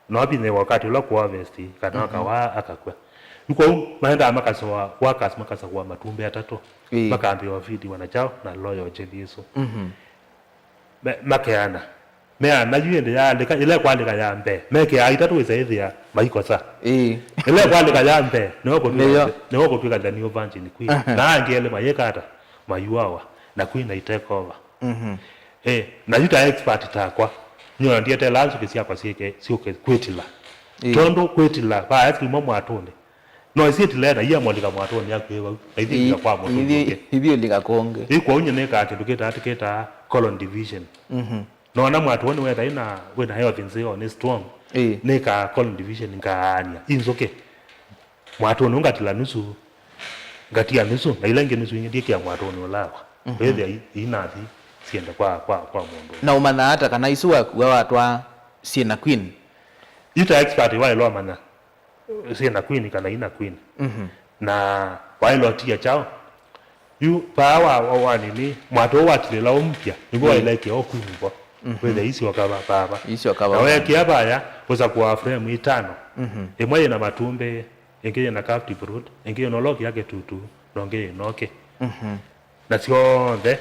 no avinyĩĩwa wakati ũla kũa vesti, kana, mhm, akawa, akakw'a. Yu kwoou maendaa makasoa workers, makasakũa matumbĩ atatũ, ĩĩ, makambĩĩa ũfidiwa na kyaũ, na royal jelly ĩsu. Mhm. Me-, makeana. Meana yu ĩndĩ yaalĩka, ĩla ĩkwalĩka ya mbee, mekĩaa itatũ wĩsa ĩthĩa maikosa. Ĩĩ. Ĩla ĩkwalĩka ya mbee, nĩwe kũtw'ĩka, nĩyo, nĩwe kũtw'ĩka the new virgin queen. Aha. Na angĩ elĩ mayĩka ata? Mayuawa, na queen ai take over. Mhm. Eh, na yu ta expert takwa, nyona ndietela nzũkĩ syakwa syĩke, syũke kwĩtila. Ĩĩ. Tondũ kwĩtila, vaa syuma mwatũnĩ. No ĩsyĩtile na iamũlika mwatũnĩ yaku ĩ vau, na ithyĩ, ĩĩ, kwa mũndũ ũngĩ. Ithyĩ ũlika kũngĩ. Ĩ kwoou nyie nĩkaa kĩndũ kĩtaa, tũkĩtaa colony division. Mhm. Nona mwatũnĩ wetha ĩna, wĩna health nzeo, nĩ strong. Ĩĩ. Nĩkaa colony division ngaany'a. Ĩ nzũkĩ. Mwatũnĩ ũngatila nusu, ngatia nusu, na ila ingĩ nusu ingĩ ndiĩkĩa mwatũnĩ ũlawa. Mhm. Wĩthĩa i-, inathi siende kwa, kwa, kwa mũndũ. Na ũmanyaa ata kana isu wakua watwaa syĩ na queen? Yu ta expert waĩlwa ũmanya syĩ na queen kana ina queen. Mhm. Na waĩlwa ũtia kyaũ. Yu vaa wa, wa, wa nini, mwatũ ũũ watilĩla ũmpya, nĩw'o, mm, waĩlekĩa o queen vo. Mhm. Wĩthĩa isyoka va, vava. Isyoka na vava. Weekĩa vaya, ũsakũa frame itano. Mhm. Ĩmwe yĩna matumbĩ, ĩngĩ yĩna calf brood, ĩngĩ yĩna ũla ũkĩa kĩtutu, na ũngĩ yĩna ũkĩ. Mhm. Na syonthe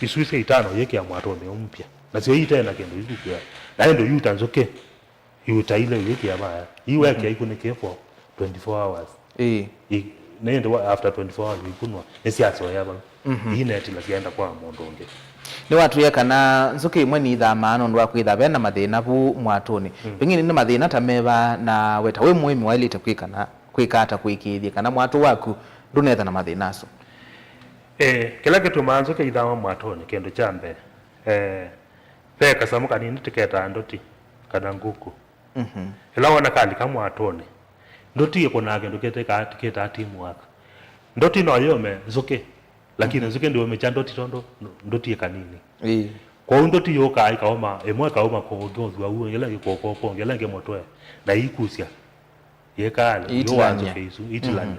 isu syĩ itano yĩkĩa mwatũnĩ ũmpya. Nasyo ite na kĩndũ ikukwĩa. Na ĩndĩ yu ta nzũkĩ, yu ta ile yĩkĩa vaya. Yu wekĩa, mhm, ikunĩkĩe for twenty-four hours. Ĩĩ. I-, na ĩndĩ wa-, after twenty-four hours ikunwa, nĩsyasoea vau. Mhm. Ii netila syaenda kwa mũndũ ũngĩ. Nĩwatwĩe kana nzũkĩ imwe nithamaa nũndũ wa kwĩtha ve na mathĩna vu mwatũnĩ. Mm. Pengine nĩ mathĩna ta meva, na we ta wĩ mũĩmi waĩlĩte kwĩka na, kwĩka ata kũĩkĩĩthya kana mwatũ waku ndũnetha na mathĩna asu? Eh, kĩla kĩtumaa nzũkĩ ithama mwatũnĩ, kĩndũ kya mbee, eh, ve kasamũ kanini tũketaa ndũti kana ngũkũ. Mhm. Ĩla wona kalika mwatũnĩ, ndũti ĩkũnaa kĩndũ kĩtĩkaa, kĩtaa teamwork. Ndũti no yĩũme nzũkĩ, lakini, mhm, nzũkĩ ndĩũmĩkya ndũti tondũ ndũti ĩ kanini. Ĩĩ. Kwoou ndũti yũkaa ĩkaũma, ĩmwe ĩkaũma kũngĩ ũthua ũu, ĩla ĩngĩ kũkũ kũngĩ, ĩla ĩngĩ mũtwe, na iikusya. Yĩkalĩ, yũa nzũkĩ isu, itilany'a. Mhm.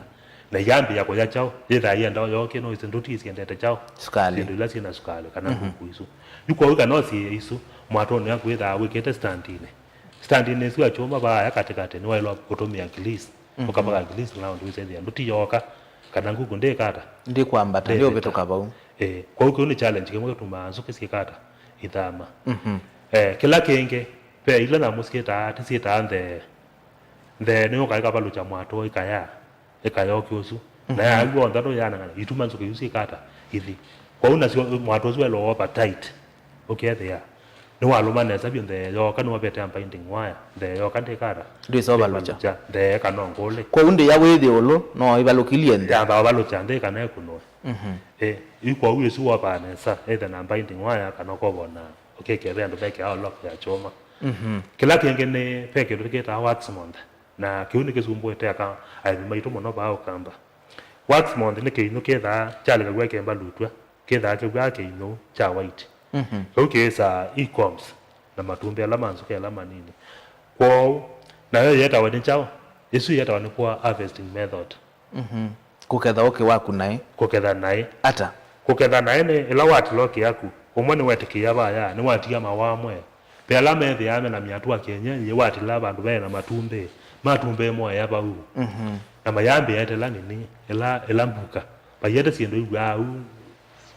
Na iyambĩĩa kũya kyaũ, yĩthaa yĩenda yooke, no ĩsĩ ndũti syendete kyaũ? Sukalĩ. Syĩndũ ila syĩna sukalĩ, kana, mhm, ngũkũ isu. Yu kwoou kana ũsiĩe isu, mwatũnĩ waku wĩthaa wĩkĩte standinĩ. Standinĩ ĩsu ya kyũma vaaya katĩkatĩ, nĩwaĩlwa kũtũmĩa grease. Mhm. Ũkavaka grease na ũndũ wĩsethĩa ndũti yooka, kana ngũkũ ndĩkata. Ndĩkwambata, ndĩvĩta, ndĩũvĩtũka vau. Eh, kwoou kĩu nĩ challenge kĩmwe kĩtumaa nzũkĩ syĩkata, ithama. Mhm. Eh, kĩla kĩngĩ, ve ila nyamũ syĩtaa, tĩsyĩtaa nthee. Nthee nĩyũkaa ĩkavalũkya mwatũ ĩkaya, ĩkaya ũkĩ ũsu. Na, mhm, yaayu onthe ndũyanangana, ituma nzũkĩ isu syĩkata, ithi. Kwoou nasyo mwatũ ũsu waĩlwa over tight, ũkethĩa nĩwalũma nesa vyũ nthee yooka, nĩwavete a binding wire, nthee yooka ndĩkata. Ndĩsovalũkya. Ndĩvalũkya, nthee ĩkanonga ũlĩ. Kwoou ndĩya wĩthĩ ũlũ, no ĩvalũkĩlye nthĩ. Yamba ũvalũkya nthĩ kana ĩkunũe. Mhm. Eh, yu kwoou ĩsu wovaa nesa, either na binding wire kana ũkovona, ũkekĩa ve andũ mekĩaa lock ya kyũma. Mhm. Kĩla kĩngĩ nĩ ve kĩndũ kĩtawa wax moth. Na kĩu nĩkĩsumbũĩte aka aĩmi maitũ mũno vaa Ũkamba. Wax moth nĩ kĩinyũ kĩthaa kyalekaw'a kĩmbalutw'a, kĩthaa kĩw'aa kĩinyũ kya white. Mhm. Kĩu kĩĩsaa e-combs na matumbĩ ala ma nzũkĩ ala manini. Kwoou, nayo yĩetawa nĩ kyaũ? Ĩsu yĩetawa nĩ poor harvesting method. Mhm. Kũketha ũkĩ waku naĩ. Kũketha naĩ. Ata? Kũketha naĩ nĩ ĩla watila ũkĩ yaku, ũmwe nĩwetĩkĩĩa vaya, nĩwatiga mawaa mwe. Ve ala methĩaa me na myatũ wa kĩenyenji, watila vandũ ve na matumbĩ, matumbĩ moea vau. Mhm. Na mayambĩa etela nini, ĩla, ĩla mbuka. Vaiete syĩndũ iw'aa au,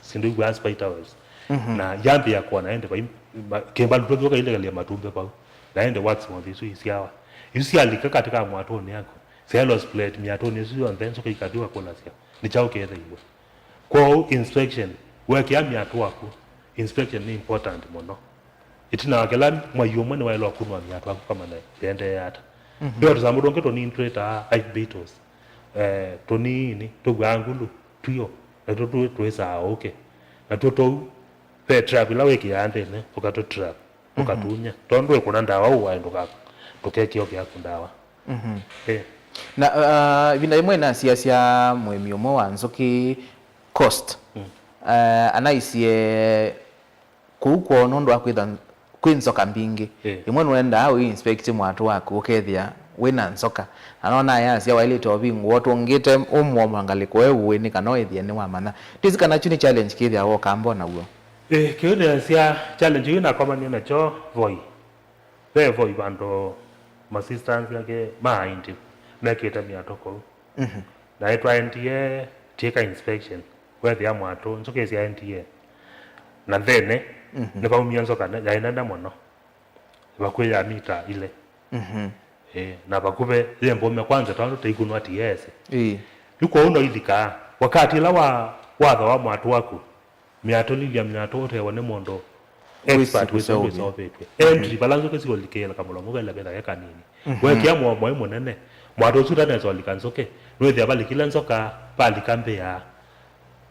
syĩndũ iw'aa spiders. Mhm. Na yambĩa kũa na ende vai, ma-, kĩmbalu tũthũka ilekelea matumbĩ vau. Na ende waxworm isu isyawa. Isu syalika katĩ ka mwatũnĩ yaku. Xylosplate myatũnĩ ĩsu yonthe nzũkĩ ikathiwa kũlasya. Nĩ kyaũ kĩethĩiwe? Kwoou inspection, wekĩa myatũ waku, inspection nĩ important mũno. Ĩtina wa kĩla mwai ũmwe nĩwaĩle ũkunwa myatũ yaku kamanya yĩendee ata. Mhm. Ve o tũsamũ tũngĩ tũnini twĩtaa hive beetles, eh, tũnini, tũw'aa ngulu, twio, na tũ tũ- twĩsaa ũkĩ. Na tũ tũu, ve trap ila wĩkĩaa nthĩnĩ, ũkatũ trap. Mhm. Ũkatunya. Tondũ ndwĩkũna ndawa ũwae ndũka-, ndũkekĩe ũkĩ yaku ndawa. Mhm. Eh. Na, uh, ĩvinda yĩmwe nasiasya mũĩmi ũmwe wa nzũkĩ coast. Mm. Uh, anaisye kũu kwoo nũndũ wa kwĩtha kwĩ nzoka mbingĩ. Eh. Ĩmwe nũendaa ũi inspect mwatũ waku ũkethĩa wĩna nzoka. Na nona yasya waĩlĩte ũvingũa ũtũngĩte ũmũomo ngalĩko e ũĩ nĩ kana ũĩthĩe nĩwamanya. Ndĩsĩ kana kyu nĩ challenge kĩthĩawa ũkamba o naw'o. Ĩ, kĩu nĩasya challenge yu nakomanie nakyo voi. Ve voi vandũ ma sisters angĩ ma aindi mekĩte myatũ kũu. Mhm. Na twaendie twĩka inspection, weethĩa mwatũ, nzũkĩ syaendie na nthĩnĩ, mhm, nĩvaumie nzoka ne-, yaĩ nene mũno, vakuvĩ ya mita ilĩ. Mhm. Ĩĩ, na vakuvĩ yĩ mbũme kwanza tondũ tĩikunwa tiesi. Ĩĩ. Yu kwoou no ilikaa. Wakati ĩla wa, watha wa mwatũ waku, myatũ, lilya myatũ ũtewe nĩ mũndũ expert wĩsĩ ũndũ ĩseũvĩtw'e. Mhm. Entry, vala nzũkĩ siũlikĩĩla kamũlomo vela vetha ke kanini. Mhm. Wekĩa mũomo wĩ mũnene, mwatũ ũsu ũtanesa ũlika nzũkĩ, nĩwĩthĩa valikile nzoka, valika mbĩa,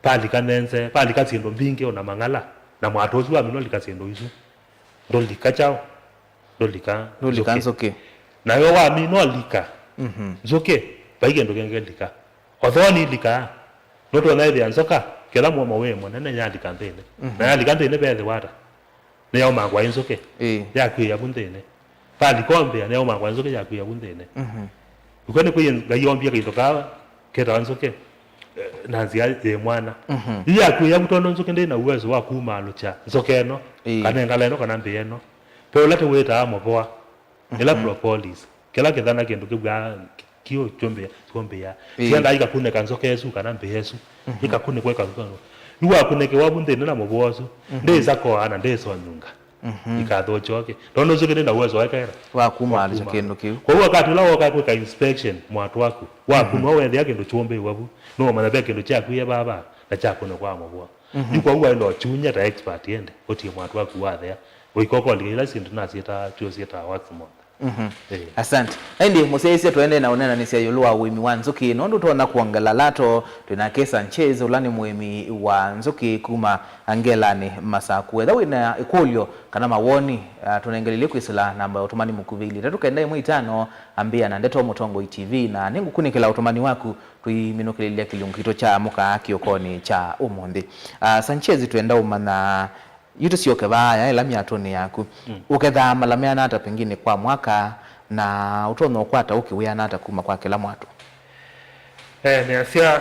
valika nenze, valika syĩndũ mbingĩ, ona mang'ala, na mwatũ ũsu wamina ũlika syĩndũ isu, ndũlika kyaũ? Ndũlika, ndũlika nzũkĩ. Nzũkĩ. Nayo wamina ũlika, mhm, nzũkĩ, vai kĩndũ kĩngĩ lika. Otho nilikaa, nũtonya ĩthĩa nzoka, kĩla mũomo wĩ mũnene yalika nthĩnĩ. Mhm. Na yalika nthĩnĩ vethĩwa ata? Nĩyaumangwa ĩ nzũkĩ. Ĩĩ. Yakw'ĩĩa vu nthĩnĩ. Valika mbĩa, nĩyaumangwa ĩ nzũkĩ yakw'ĩĩa vu nthĩnĩ. Mhm. Ũkw'a nĩ kwĩ Ngai ombie kĩndũ kaa kĩtawa nzũkĩ, eh, na nzĩa yĩ mwana. Mhm. Yu yakw'ĩĩa vu tondũ nzũkĩ ndĩ na uwezo wa kumaalũkya nzoka ĩno, ĩĩ, kana ĩngala ĩno, kana mbĩa ĩno. Ve ũla tũwĩtaa mũvoa, ĩla, mhm, propolis. Kĩla kĩthana kĩndũ kĩw'aa kĩũ kyũmbĩa, kyũmbĩa. Ĩĩ. Kĩendaa ikakunĩka nzoka ĩsu kana mbĩa ĩsu. Mhm. Ikakunĩkwa, ikakunĩkwa. Yu wakunĩkĩwa vu nthĩnĩ na mũvoa ũsu, mhm, ndĩĩsa koa na ndĩĩsa ũnyunga. Mhm. Ikathũkya ũkĩ. Tondũ nzũkĩ ndĩ na uwezo wa ĩkaĩra. Wa kumaalĩsya kĩndũ kĩu. Kwoou wakati ũla woka kwĩka inspection mwatũ waku, wakunwa, mhm, weethĩa kĩndũ kyũmbĩĩwe vu, nĩwamanya ve kĩndũ kyakw'ĩe vava na kyakunĩkwa mũvoa. Mhm. Yu kwoou waĩle ũkyunya ta expert ĩndĩ, ũtie mwatũ waku wathea. Ũika ũkolika ila syĩndũ nasyĩtaa, twĩo syĩtaa wax moth. Mhm. Eh. Asante. Na ĩndĩ, mũsyaĩĩsya tũendee na ũneenanĩsya ĩũlũ wa ũĩmi wa nzũkĩ, nũndũ ũtonya kwongela lato, twĩ nake Sanchez, ũla nĩ mũĩmi wa nzũkĩ kuma Ngelanĩ Masaku. Ethĩwa wĩ na ĩkũlyo kana mawoni, ah, tũnengelelye kwĩsĩla namba ya ũtũmani mũkuvĩ, ilĩ itatũ kenda ĩmwe itano, ambĩa na Ndeto Mũtongoi T V, na nĩngũkunĩkĩla ũtũmani waku tũiminũkĩlĩlya kĩlungu kitũ kya mũkaa kĩokonĩ kya ũmũnthĩ. Ah, Sanchez, twenda ũmanya, yu tũsyoke vaa, ĩla myatũnĩ yaku. Mm. Ũkethaa mala meana ata pengine kwa mwaka, na ũtonya ũkwata ũkĩ wĩana ata kuma kwa kĩla mwatũ? Eh, nĩasya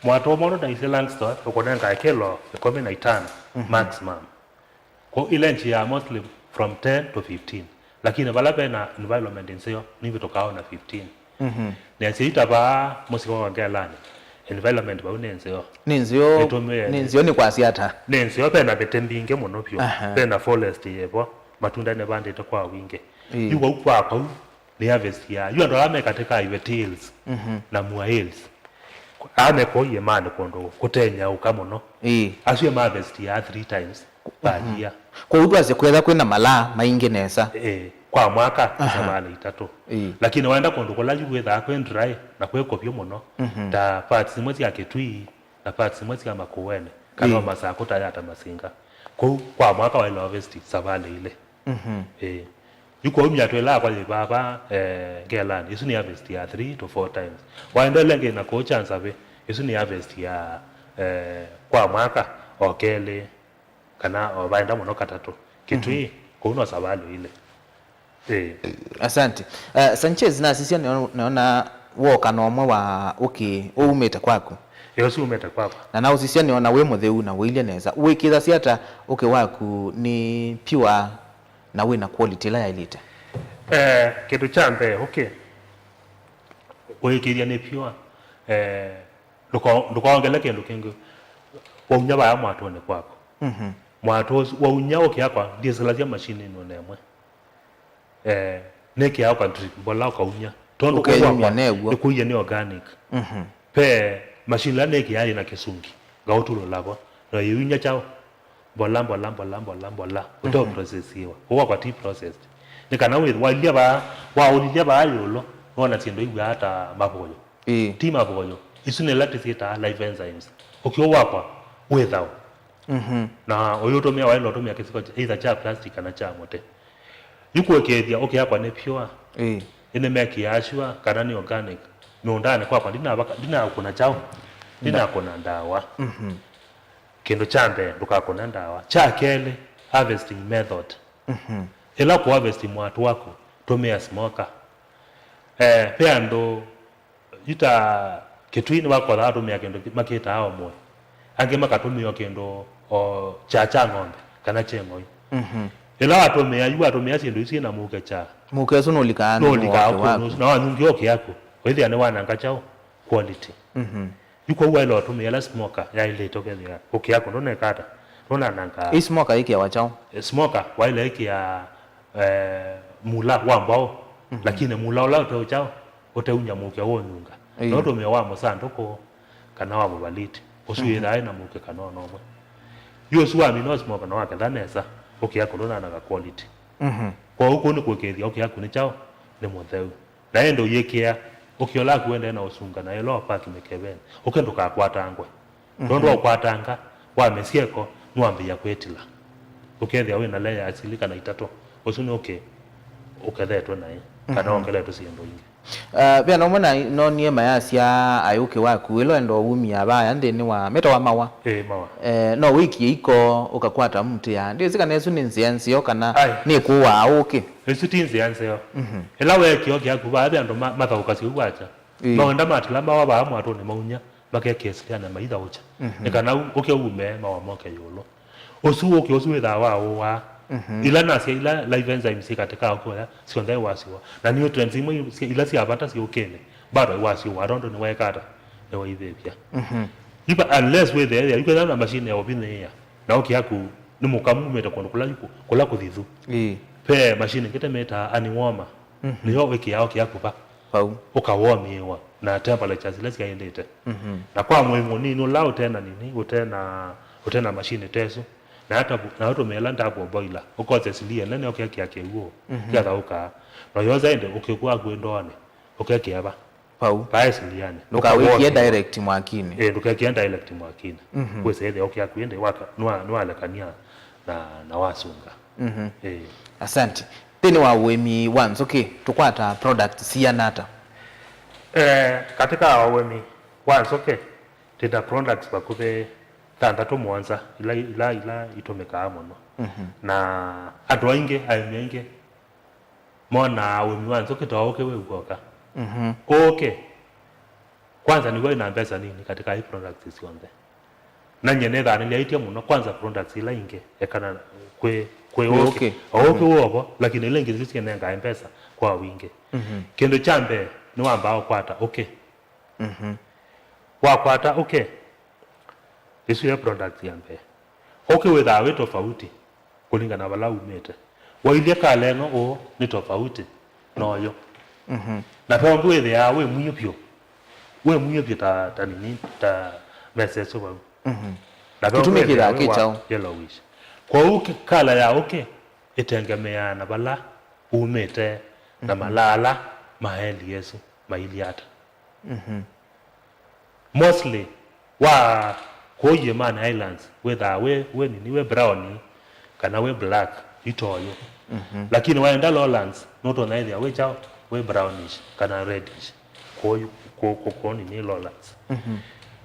mwatũ ũmwe ũndũ naisye Langston ũkũnengae kĩlo ĩkũmi na itano, mhm, maximum. Kwoou ilenjiaa mostly from ten to fifteen. Lakini vala ve na environment nzeo, nĩvĩtũkaa ona fifteen. Mhm. Nĩasya yu ta vaa mũsyĩ wa Ngelanĩ, environment vau nĩ nzeo. Nĩ nzeo, nĩtũmĩe, nĩ nzeo nĩ kwasya ata? Nĩ nzeo, ve na mĩtĩ mbingĩ mũno vyũ. Aha. Ve na forest yĩvo, matunda nĩvandĩte kwa wingĩ. Ĩĩ. Yu vau kwa vau, nĩ harvest ya yu andũ ala me katĩ ka Iwete Hills, mhm, na Mua Hills. Ala me kũu iĩmanĩ kũndũ kũtenyaũka mũno. Ĩĩ. Asu e ma harvest ya three times per, mhm, year. Kwoou twasye kwĩtha kwĩna malaa maingĩ nesa. Ĩĩ, kwa mwaka, aha, savalĩ itatũ. Ĩĩ. Lakini waenda kũndũ kũla yu kwĩthaa kwĩ dry na kwĩ kũvyũ mũno, mhm, ta parts imwe sya Kitui na parts imwe sya Makueni, kana, ĩĩ, o Masaku ta ya ta Masinga. Kũu kwa mwaka waĩle harvest savalĩ ilĩ. Mhm. Ĩĩ. Yu kwoou myatũ ĩla yakwa yĩ vava, eh, Ngelanĩ, ĩsu nĩ harvest ya three to four times. Waendele ĩngĩ na kũũ kya Nzavĩ, ĩsu nĩ harvest ya, eh, kwa mwaka o kelĩ, kana o vaenda mũno katatũ. Kitui, mhm, kũu no savalĩ ilĩ. Ĩĩ. Asante. Uh, Sanchez, nasisya nĩona woka na ũmwe wa ũkĩ ũumĩte kwaku. Ĩĩ, ũsu umĩte kwakwa. Na naũsisya nĩona wĩ mũtheu na ũilye nesa. Wĩkĩthasya ata ũkĩ waku nĩ pure na wĩna quality ĩla yaĩlĩte? Eh, kĩndũ kya mbee, ũkĩ ũĩkĩthya nĩ pure. Eh, ndũka-, ndũkaongele kĩndũ kĩngĩ. Waunya vaya mwatũnĩ kwaku. Mhm. Mwatũ ũsu, waunya ũkĩ wakwa, ndiĩsĩlasya mashinĩnĩ ona ĩmwe. Eh, nĩkĩaa ũka drip, mbola ũkaunya. Tondũ ũkeyumya new'o. Nĩkũie nĩ organic. Mhm. Ve machine ĩla nĩkĩaa yĩna kĩsungi, ngaũtulũla vo. Na yĩunya kyaũ? Mbola, mbola, mbola, mbola, mbola. Ũteo processiwa. Ũwakwa ti processed. Nĩ kana wĩ, wailya vaa, waũlilya vaa ĩũlũ, nona syĩndũ iw'aa ta mavoyo. Ĩĩ. Ti mavoyo. Isu nĩ ila tũsyĩtaa life enzymes. Ũkĩ ũũ wakwa wĩ thaũ. Mhm. Na ũyũ ũtũmĩa, waĩle ũtũmĩa kĩsiko kya, either kya plastic kana kya mũtĩ. Yu kũĩkĩĩthya ũkĩ wakwa nĩ pure. Ĩĩ. Ĩnĩ mekĩaa sure kana nĩ organic. Mĩũndanĩ kwakwa ndinavaka, ndinakũna kyaũ? Ndinakũna ndawa. Mhm. Kĩndũ kya mbee, ndũkakũne ndawa. Kya kelĩ, harvesting method. Mhm. Ĩla kũ harvest mwatũ waku, tũmĩa smoker. Eh, ve andũ, yu ta Kĩtui nĩwakothaa atũmĩa kĩndũ kĩ-, makĩtaa omwe. Angĩ makatũmĩa o kĩndũ o kya, kya ng'ombe kana kya ng'oi. Mhm. Ĩla watũmĩa, yu watũmĩa syĩndũ isu syĩna mũuke kya. Mũuke ũsu nũlikaa nthĩnĩ wa ũkĩ waku. Nũlikaa ũkĩ ũsu, na wanyungia ũkĩ waku, ũĩthĩa nĩwananga kyaũ? Quality. Mhm. Yu kwoou waĩle ũtũmĩa ĩla smoker yaĩlĩte, ũkethĩa ũkĩ waku ndũneka ata? Ndũnanangaa. Ĩ smoker ĩkĩawa kyaũ? Eh, smoker waĩle ĩkĩa, eh, mula wa mbwaũ, mhm, lakini mula ũla ũteũ kyaũ, ũteunya mũuke wonyunga. Ĩĩ. No ũtũmĩe wa mũsandũkũ kana wa mũvaliti. Ũsu, mhm, wĩthaa ĩna mũuke kana ona ũmwe. Yu ũsu wamina smoker na waketha nesa, ũkĩ waku ndũnananga quality. Mhm. Kwoou kũu nĩ kũĩkĩĩthya ũkĩ waku nĩ kyaũ? Nĩ mũtheu. Na ĩndĩ ũyĩkĩa, ũkĩ ũla waku ũendee na ũsunga na ĩla ũpaki mĩkevenĩ, ũkĩ ndũkakwatangwe. Mhm. Nũndũ wa ũkwatanga, wa mĩsyeko, nĩwambĩĩa kwĩtila. Ũkethĩa wĩ na layer ya sili kana itatũ, ũsu nĩ ũkĩ ũkethetwe naĩ, kana, mhm, wongeletwe syĩndũ ingĩ. Ah, ve andũ amwe na nonie mayasya aĩ ũkĩ waku, ĩla ũenda ũumia vaya nthĩnĩ wa, metawa mawa. Ĩĩ, mawa. Eh, no wĩkie iko, ũkakwata mũtĩ ya. Ndĩsĩ kana ĩsu nĩ nzĩa nzeo kana, ai, nĩ kũaa ũkĩ. Ĩsu ti nzĩa nzeo. Mhm. Ĩla weekĩa ũkĩ waku vaa, ve andũ ma-, mathaũkasya ũu wakya. Ĩĩ. Maũenda matila mawa vaa mwatũnĩ maunya, makekĩa silianĩ maithaũkya. Mhm. Nĩ kana u-, ũkĩ ume mawa moke ĩũlũ. Ũsu ũkĩ ũsu wĩthaa wa ũaa. Mhm. Ila nasya ila life enzymes syĩ katĩ ka ũkĩ ũya, syonthe iwasĩwa. Na nutrients imwe i-, ila sya vata syĩ ũkĩnĩ, bado iwasĩwa, tondũ nĩwaeka ata? Nĩwaithĩvya. Mhm. Iva, unless wĩthĩe, yu kwĩthĩwa na machine ya ũvinĩĩa, na ũkĩ waku nĩ mũkamu umĩte kũndũ kũla, kũla kũthithu. Ĩĩ. Ve machine ĩngĩ tũmĩtaa honey warmer. Mhm. Nĩyo wĩkĩaa ũkĩ waku va? Vau. Ũkawomĩĩwa na temperatures ila syaĩlĩte. Mhm. Na kwa mwei mũnini ũla ũtena nini, ũtena, ũtena machine tesu, na ata, na ũtũmĩa ĩla double boiler, ũkose silia nene ũkekĩa kĩw'ũ, mhm, kĩathaũkaa. Na yoza ĩndĩ ũkĩ waku wĩ ndoonĩ, ũkekĩa va? Vau. Vaĩ silianĩ. Ndũkawĩkie ũkawomĩĩwa direct mwakinĩ. Ĩĩ, ndũkekĩe direct mwakinĩ. Mhm. Wĩsĩ ĩthĩa ũkĩ waku ĩndĩ waka-, nwa-, nĩwalekania na, na wasunga. Mhm. Ĩĩ. Asante. Nthĩnĩ wa ũĩmi wa nzũkĩ, tũkwata products siana ata? Eh, katika ũĩmi wa nzũkĩ, twĩna products vakuvĩ thanthatũ mũonza ila, ila, ila itũmĩkaa mũno. Mhm. Na andũ aingĩ, aĩmi aingĩ, monaa ũĩmi wa nzũkĩ ta ũkĩ wĩ w'oka. Mhm. Ũkĩ, kwanza, nĩw'o wĩna mbesa nini katika hii products syonthe. Na nyie nĩthanĩlyaĩtye mũno, kwanza, products ila ingĩ, ekana kwĩ, kwĩ, kwĩ ũkĩ. Ũkĩ. O ũkĩ, mhm, wĩ o vo, lakini ila ingĩ nĩsyo syĩnengae mbesa kwa wingĩ. Mhm. Kĩndũ kya mbee, nĩwambaa ũkwata ũkĩ. Mhm. Wakwata ũkĩ, ĩsu yo product ya mbee. Ũkĩ wĩthaa wĩ tofauti kũlingana na vala umĩte. Wailye kala ĩno ũũ nĩ tofauti na ũyũ. Mhm. Na ve ũngĩ wĩthĩaa wĩ mwiũ vyũ. Wĩ mwiũ vyũ ta, ta nini, ta mesa ĩsu vau. Mhm. Na ve ũngĩ wĩthĩaa wĩ wa yellowish. Kĩtumi kĩthaa kĩ kyaũ? Kwoou kĩ-, kala ya ũkĩ ĩtengemeaa na vala umĩte na, mhm, malaa ala ma eli ĩsu mailyĩ ata. Mhm. Mostly, wa kũu Iemani Islands, wĩthaa wĩ, wĩ nini, wĩ brown, kana wĩ black, itoyũ. Mhm. Lakini waenda lowlands, nũtonya ĩthĩa wĩ kyaũ, wĩ brownish, kana reddish. Kũu, kũ-, kũ-, kũu nini lowlands. Mhm.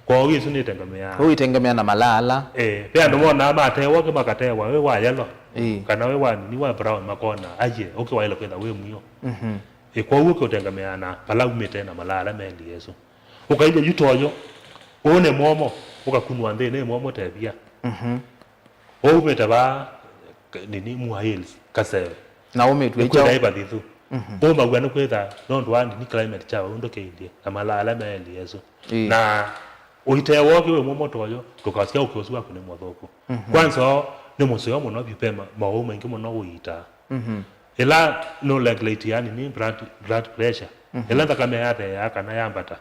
Kwoou ĩsu nĩtengemeaa. Kũu itengemea na malaa ala. Eh, ve andũ monaa matewa, ũkĩ makatewa, wĩ wa yellow. Ĩĩ. Kana wĩ wa nini wa brown makona, aye, ũkĩ waĩle kwĩtha wĩ mwĩo. Mhm. Ĩ, kwoou ũkĩ ũtengemeaa na vala umĩte na malaa ala melie ĩsu. Ũkailye yu toyo, ũũ nĩ mwomo, ũkakunwa nthĩ, nĩ mwomo tevia. Mhm. Ũu umĩte vaa, k-, nini, Moore Hills, Kaseve. Na ũmĩtw'e nĩkwĩtha kyaũ? Ĩ vathithu. Mhm. Ũmaw'a nĩkwĩtha nũndũ wa nini climate kya ũndũ kĩilyĩ, na malaa ala meelie ĩsu. Ĩĩ. Na ũite wokĩ wĩ mũmo toyo, ndũkasya ũkĩ ũsu waku nĩ mũthũku. Mhm. Kwanza, nĩ mũseo mũno vyũ, ve ma-, maũũ maingĩ mũno ũiitaa. Mhm. Ĩla nũregulate, yani, nĩ blood, blood pressure. Mhm. Ĩla nthakame yatheea kana yambata,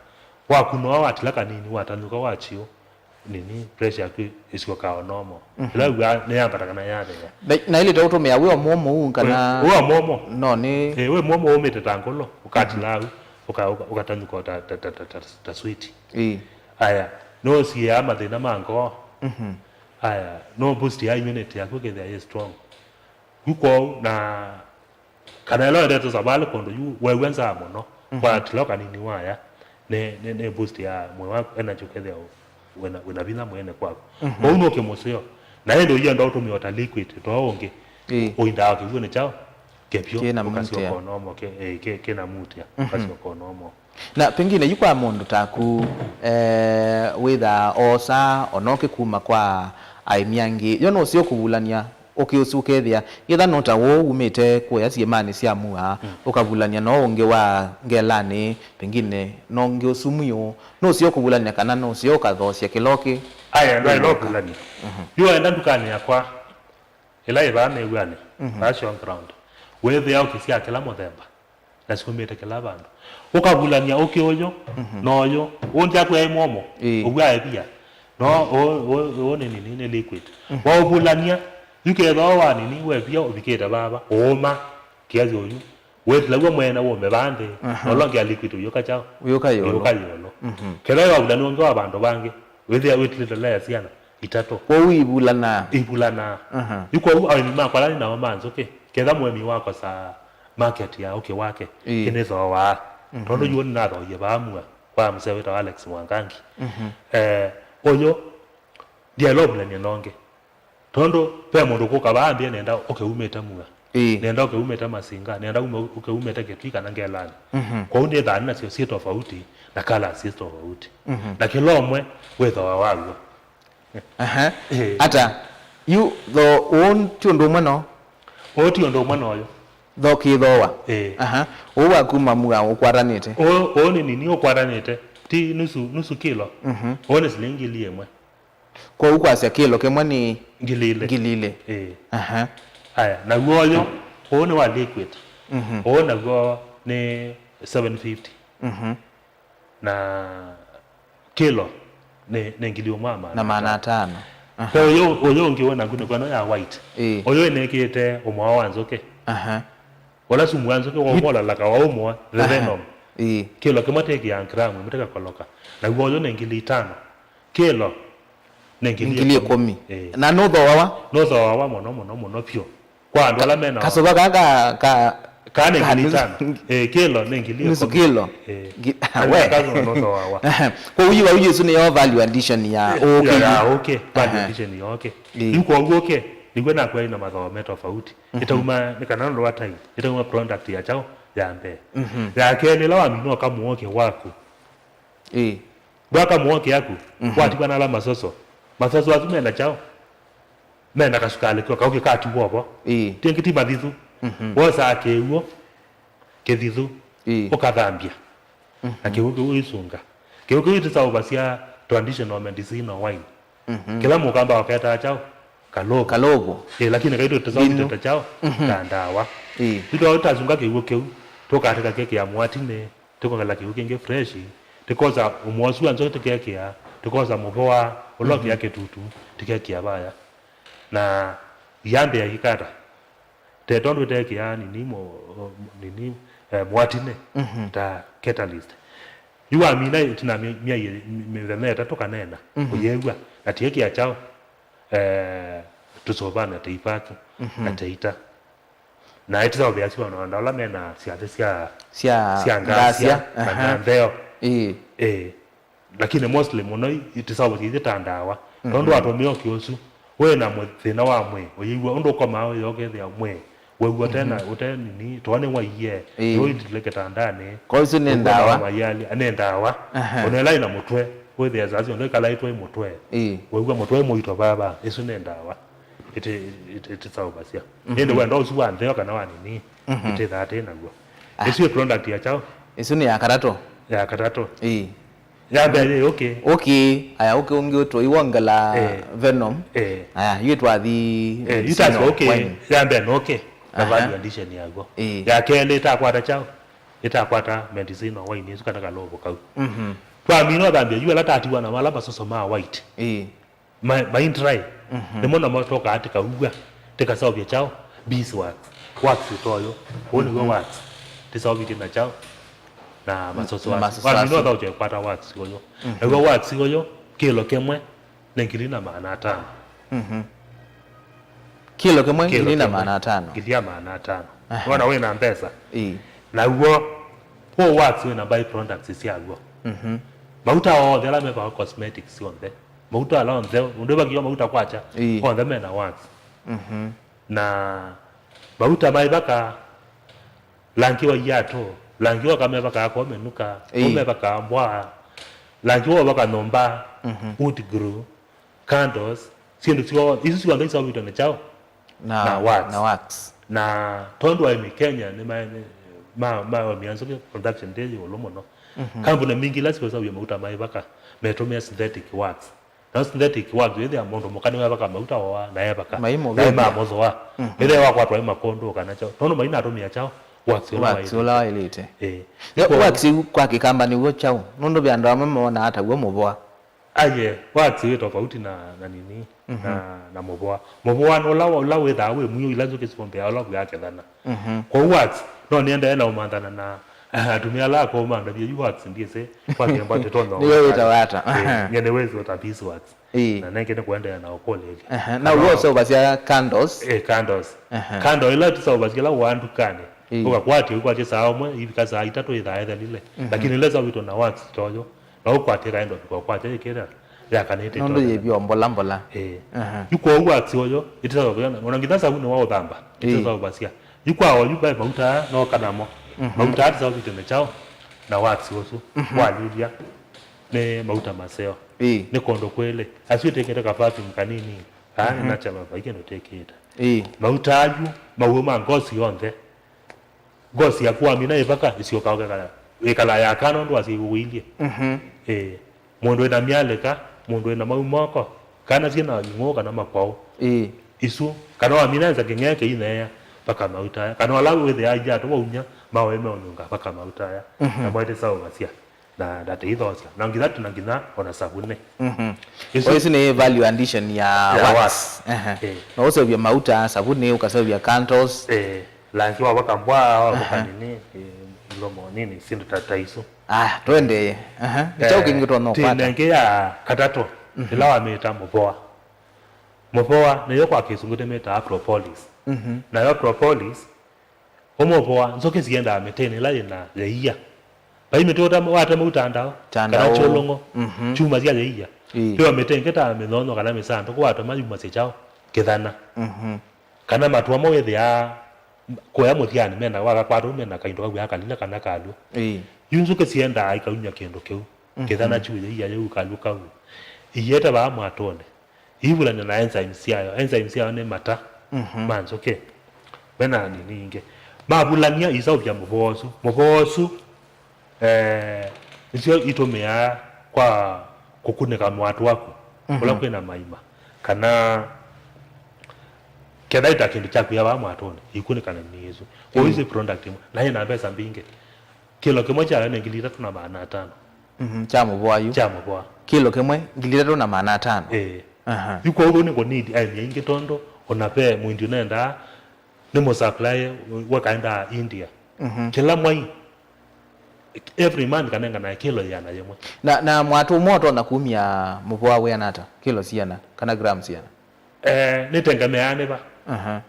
wakunwa watila kanini, watanyũka wachiũ, nini, pressure yaku ĩsyokaa o normal. Mhm. Ĩla wĩw'aa nĩyambata kana yatheea. Na, na ĩlĩte ũtũmĩa wĩ o mũmũ ũu kana wĩ o mũmũ? No, nĩ ĩ, wĩ mũmũ ũmĩte ta ngũlũ, ũkatilaa au, ũka-, ũka-, ũkatanyũka ta, ta, ta, ta, ta, ta sweet. Ĩĩ. Aya, no ũsiĩaa mathĩna ma ngoo. Mhm. Aya, no boost ya immunity yaku ĩkethĩa yĩ strong. Yu kwoou, na kana ĩla wendete savalĩ kũndũ yu wew'a nzaa mũno, mhm, kwatila o kanini waya, nĩ, nĩ, nĩ boost ya mwĩĩ waku, energy ũkethĩa wĩna, wĩna vinya mwĩĩnĩ kwaku. Mhm. Kwoou nũkĩ mũseo. Na ĩndĩ ũyenda ũtũmĩa o ta liquid, too ũngĩ, ĩĩ, ũindaa kĩw'ũnĩ kyaũ? Kĩvyũ, kĩna mũtia. Ũkasyoka o normal, kĩ, ĩĩ, kĩ, kĩna mũtia, mhm, ũkasyoka o normal. Na pengine yu kwa mũndũ taku, eh, wĩthaa oosaa ona ũkĩ kuma kwa aĩmi angĩ, yo nũseo kũvulany'a ũkĩ ũsu ũkethĩa, yĩtha no ta ũũ umĩte kũya syĩmanĩ sya mua, mm, ũkavulany'a no ũngĩ wa ngelanĩ, pengine no ũngĩ ũsu mwiũ, nũseo kũvulany'a kana nũseo ũkathoosya kĩla ũkĩ? Aya, ndwaĩle ũvulany'a. Mhm. Yu waenda ndukanĩ yakwa, ĩla yĩ vaa mĩw'anĩ, mhm, vaa show ground, wĩthĩa ũkĩ sya kĩla mũthemba. Na syumĩte kĩla vandũ. Ũkavulany'a ũkĩ ũyũ, mhm, na ũyũ. Ũũ nthyaku yaĩ mwomo, ĩĩ, ũw'aa ĩvia. No ũũ, ũũ, ũũ nĩ nini, nĩ liquid. Mhm. Waũvulany'a, yu kethĩwa wa nini, wevia ũvikĩte vava, ũũma, kiasi ũyu. Wĩtĩla w'o mwene wũme vaa nthĩ, aha, na ũla ũngĩ ya liquid ũyũka kyaũ? Ũyũka ĩũlũ. Ũyũka ĩũlũ. Mhm. Kethĩwa wavulany'a ũngĩ wa vandũ vangĩ, wĩthĩa wĩtĩlĩte layer syana itatũ. Kwoou ivulanaa. Ivulanaa. Aha. Yu kwoou aĩmi makwa ala nĩ nao ma nzũkĩ, ketha mũĩmi wakosa market ya ũkĩ wake, ĩĩ, kĩnĩthooaa. Mhm. Tondũ yu nĩnathooie vaa mua kwa mzee wĩtawa Alex Mwangangi. Mhm. Eh, ũyũ, ndyaĩle ũvulany'a nongĩ. Tondũ ve mũndũ kũka vaa ambĩe nenda ũkĩ umĩte mua. Ĩĩ. Nenda ũkĩ umĩte masinga, nenda ume, ũkĩ umĩte kĩtui kana ngelanĩ. Mhm. Kwoou nĩthaa nasyo syĩ tofauti, na colors syĩ tofauti. Mhm. Na kĩla ũmwe wĩ thooa waw'o. Aha. Ĩĩ. Ata, yu thoo ũũ ti ũndũ ũmwe no? Ũũ ti ũndũ ũmwe na ũyũ. Thoo kĩthooa? Ĩĩ. Aha. Ũũ wa kuma mua ũkwatanĩte? Ũũ, ũũ nĩ nini ũkwatanĩte. Ti nusu, nusu kĩlo. Mhm. Ũũ nĩ silingi ngili ĩmwe. Kwoou kwasya kĩlo kĩmwe nĩ ngili ilĩ. Ngili ilĩ. Ĩĩ. Aha. Aya, naw'o ũyũ, ũũ nĩ wa liquid. Mhm. Ũũ naw'o nĩ seven fifty. Mhm. Na kĩlo nĩ, nĩ ngili ũmwe na maana atano. Aha. Ve ũyũ, ũyũ ũngĩ wĩ na ngunĩko ĩno ya white. Ĩĩ. Ũyũ ĩnĩkĩte ũmwe wa nzũkĩ. Aha. Ũla sumu wa nzũkĩ waũmola laka waũmoa, the venom. Aha. Ĩĩ. Kĩlo kĩmwe tĩkĩaa ngramu ĩmwe tĩkakoloka. Naw'o ũyũ nĩ ngili itano. Kĩlo nĩ ngili ĩkũmi. Ĩĩ. Na nũthooawa? Nũthooawa mũno, mũno, mũno vyũ. Kwa andũ ala mena kasũva kaa ka, ka, kaa nĩ ngili itano. Ĩĩ, kĩlo nĩ ngili ĩkũmi. Nusu kĩlo. Ĩĩ. Ngi-, we. Kasũva nũthooawa. Kwoou yu, yu ĩsu nĩyo value addition ya ũkĩ. Ya, ya ũkĩ, value addition ya ũkĩ. Ĩĩ. Yu kwoou ũkĩ, nĩw'o nakwĩa ina mathooa me tofauti. Mhm. Ĩtauma, nĩ kana nũndũ wa time, ĩtauma product ya kyaũ ya mbee. Mhm. Ya kelĩ, ĩla wamina ũkamũa ũkĩ waku. Ĩĩ. Ndwaka mũoke aku, mhm, watiwa na ala masoso. Masoso asu mena kyaũ? Mena kasukalĩ kyo, kaũkĩ katiwa ovo. Ĩĩ. Ti ĩngĩ ti mathithu. Mhm. Wosaa kĩw'ũ, kĩthithu, ĩĩ, ũkathambya. Mhm. Na kĩw'ũ kĩu ũisunga. Kĩw'ũ kĩu itisaũvasya traditional medicinal wine. Mhm. Kĩla mũkamba waketaa kyaũ? Kalovu. Kalovu. Ĩĩ, lakini kaitũ tũtasaũvĩte ta kyaũ? Mhm. Ta ndawa. Ĩĩ. Yu twa-, twasunga kĩw'ũ kĩu, tũkateka kĩkĩa mũatinĩ, tũkongela kĩw'ũ kĩngĩ fresh, tũkosa ũmwe ũsu wa nzũkĩ tũkekĩa, tũkosa mũvoa, ũla ũkĩa, mhm, kĩtutu, tũkekĩa vaya. Na yambĩa ĩkata. Te tondũ ĩtekĩa nini mo-, nini, eh, mũatinĩ, mhm, ta catalyst. Yu wamina ĩtina mĩ-, myai, mĩ-, mĩthenya ĩtatũ kana ĩna, mhm, ũyĩw'a, na tiĩkĩa kyaũ, eh, tũsũvanĩ ta ipaki, mhm, na ta ita. Na ĩtisaũvĩasya ona andũ ala mena syathĩ sya, sya, sya ngasya, ngasya, kana, aha, ntheo. Ĩĩ. Ĩĩ. Lakini mostly mũno i-, itisaũvasya ithyĩ ta ndawa. Mhm. Tondũ watũmĩa ũkĩ ũsu, Wĩ na mũ-, thĩna wa mwĩĩ, ũyĩw'a ũndũ ũkomaa wĩoo ũkethĩa mwĩĩ wew'a ũte na, ũte nini, too nĩwaiie, Ĩĩ. nĩwĩtile kĩtandanĩ, Kwa isu nĩ ũkwona ndawa. Mayali, nĩ ndawa. Aha. Ona ĩla ĩna mũtwe, wĩthĩa saa syonthe ĩkalaĩtwe ĩ mũtwe. Ĩĩ. Wew'a mũtwe mũito vava, ĩsu nĩ ndawa. Ĩtĩ-, ĩtĩ-, ĩtĩsaũvasya. Mhm. Ĩndĩ wenda ũsu wa ntheo kana wa nini, Mhm. ĩtĩthaa ĩte naw'o. Ah. Ĩsu ĩ product ya kyaũ? Ĩsu nĩ ya katatũ. Ya katatũ. Ĩĩ. Ya mbee yĩ ũkĩ. Ũkĩ, aya ũkĩ ũngĩ ũtũi wongela Eh. Venom. Eh. Aya, yu twathi Eh, yu tasya ũkĩ, wine. Ya mbee nĩ ũkĩ. Na Aha. Value addition yaguo. Eh. Ya kelĩ ĩtakwata kyaũ? Ĩtakwata medicine o wine ĩsu kana kalovo kau. Mhm. Twamina ũthambia yu ala tatiwa na mala masoso ma white. Eh. Ma, ma dry. Mhm. Nĩmo namo tũkaa tĩkaua, tĩkaseũvya kyaũ? Beeswax. Wax toyo. Ũũ nĩw'o Mhm. wax. Tĩseũvĩtye na kyaũ? Na masoso Na asu. Masoso Wamina asu. Ũthaũkya kwata wax ũyũ. Mhm. Naw'o wax ũyũ, kĩlo kĩmwe, nĩ ngili na maana atano. Mhm. Kĩlo kĩmwe, Kĩlo ngili na kĩmwe, maana atano. Ngili ya maana atano. Aha. Wona wĩ na mbesa. Ĩĩ. Naw'o, ũũ wax wĩ na byproducts syaw'o. Mhm. Mauta onthe ala mekawa cosmetics onthe. Mauta ala onthe, ũndũ ĩvakiwa mauta kwakya, Ĩĩ. onthe mena wax. Mhm. Na mauta maivaka langi wa iatũ, langi wa kamevaka ako menuka, Ĩĩ. Ũmevakaa mbwa, langi wa ũvaka nyũmba, Mhm. wood glue, candles, syĩndũ syo, isu syonthe iseũvĩtwe na kyaũ? Na, Na wax. Na wax. Na tondũ aĩmi Kenya nĩ ma-, ma-, maũmĩa nzũkĩ, production ndĩ ĩũlũ mũno. Mhm. Kambuni mbingĩ ila siũseũvya mauta ma ĩvaka metũmĩa synthetic wax. Na synthetic wax, wĩthĩa mũndũ mũka nĩwevaka mauta oa na evaka. Maimũvĩvya. Na mamũthũa. Mhm. Ĩthĩa wakwatwa ĩ makũndũ kana kyaũ. Tondũ mainatũmĩa kyaũ? Wax ũla Wax waĩlĩte. Ũla waĩlĩte. Ĩĩ. Yo, Kwa- wax yu kwa Kĩkamba nĩw'o kyaũ? Nũndũ ve andũ amwe monaa ta w'o mũvoa. Aye, wax wĩ tofauti na, na nini, Mhm. na, na mũvoa. Mũvoa nĩ ũla, ũla wĩthaa wĩ mwio, ila nzũkĩ syombea, ũla wĩa kethana. Mhm. Kwoou wax, no nĩendae na ũmanthana na atumĩa ala akũũ mandavye yu wax ndiĩsĩ, kwa kĩemba tĩtonya Nĩyo wĩtawa ata? Eh, nyie nĩwĩsĩ ũta beeswax. Ĩĩ. Na nengĩ nĩ kũendeea na ũkũlĩlya. Aha, na Kana ũguo ũseũvasya candles. Eh, candles. Aha. Candle ĩla tũseũvasya ĩla ũaa ndukanĩ. Ĩĩ. Ũkakwatya, ũkwatya saa ũmwe, ivika saa itatũ ĩthaa ĩthelile. Mhm. Lakini ĩla ĩseũvĩtwe na wax toyo, na ũkwatya ĩkaenda ũvika ũkwatya ĩkĩra yakanĩte Nũndũ ĩtonya. Yĩvyo mbola mbola. Ĩĩ. Aha. Yu kwoou wax ũyũ, ĩtĩseũvasya, ona nginya savunĩ wa ũthamba, Ĩĩ. ĩtĩseũvasya. Yu kwa oyu ve mauta aa noka namo. Mhm. Mauta aa tũseũvĩtwe na kyaũ? Na wax ũsu. Mhm. Walilya. Nĩ mauta maseo. Ĩĩ. Nĩ kũndũ kwĩlĩ. Asu ĩtĩkĩte ka perfume kanini. Aa, Mhm. nĩ na chama vai kĩndũ tĩkĩte. Ĩĩ. Mauta ayu, mawĩu ma ngosi yonthe. Ngosi yaku wamina ĩvaka, ĩsyoka ũkekala. Ĩkala ya kana ũndũ wasya iwĩilye. Mhm. Ĩĩ. Mũndũ wĩna myalĩka, mũndũ wĩna mau moko, kana syĩna ing'ũũ kana makwaũ. Ĩĩ. Isu, kana wamina nza kĩng'ea kĩineea, vaka mauta aya. Kana ala wĩthĩaa iatũ waunya, mawe meũnyunga, vaka mauta aya. Mhm. Namo ĩtĩseũvasya. Na ndatĩithosya. Na nginya tuna nginya ona savunĩ. Mhm. Isu O, isu nĩ value addition ya Ya wax. Wax. Ehe. Eh. No ũseũvye mauta, savunĩ, ũkaseũvya candles. Eh, langi wa vaka mbwa, wa vaka Aha. nini, eh, ilomo nini, sindu ta, ta isu. Ah, twendee. Aha. Nĩ kyaũ Eh, kĩngĩ tona ti ũkwata? Nengĩ ya katatũ, Mhm. ĩla wamĩta mũvoa. Mũvoa, nĩyo kwa kĩsũngũ tũmĩtaa propolis. Mhm. Nayo propolis, Ũmũvoa, nzũkĩ siendaa mĩtĩnĩ ĩla yĩna yĩia. Vai mĩtĩ ũtema, watema ũtandao, Tandao. Kana kyũlũng'o, Mhm. kyumasya yĩia. Ĩĩ. Veo mĩtĩ ĩngĩ ta mĩnyonyo kana mĩsandũkũ watema yumasya kyaũ? Kĩthana. Mhm. Kana matũa mo wĩthĩaa kũya mũthyanĩ mena wakakwata ũu mena kaindo kaw'aa kalile kana kalw'ũ. Ĩĩ. Yu nzũkĩ siendaa ikaumya kĩndũ kĩu. Mhm. Kĩthana kyu yĩia yĩu kalw'ũ kau. Iete vaa mwatũnĩ. Ivulany'a na enzymes syayo. Enzymes syayo nĩ mata Mhm. ma nzũkĩ. Mena nini ingĩ. Mavulany'a isaũvya mũvoa ũsu. Mũvoa ũsu, eh, nĩsyo itũmĩaa kwa kũkunĩka mwatũ waku, Mhm. kũla kwĩna maima. Kana ketha ĩta kĩndũ kya kwĩa vaa mwatũnĩ, ikunĩka na nini ĩsu. Mm. Ũisu product ĩmwe. Na yĩna mbesa mbingĩ. Kĩlo kĩmwe kyayo nĩ ngili itatũ na maana atano. Mhm, kya mũvoa yu. Kya mũvoa. Kĩlo kĩmwe, ngili itatũ na maana atano. Ĩĩ. Aha. Yu kwoou nĩ kũnidi aĩmi aingĩ tondũ ona ve mũindi ũnendaa nĩ mũsupply wakaendaa India. Mhm. Kĩla mwai, every month kanenganae kĩlo ĩana yĩmwe. Na, na mwatũ ũmwe ũtonya kumya mũvoa wĩana ata? Kĩlo siana, kana grams siana? Eh, nĩtengemeaa nĩ va. Aha.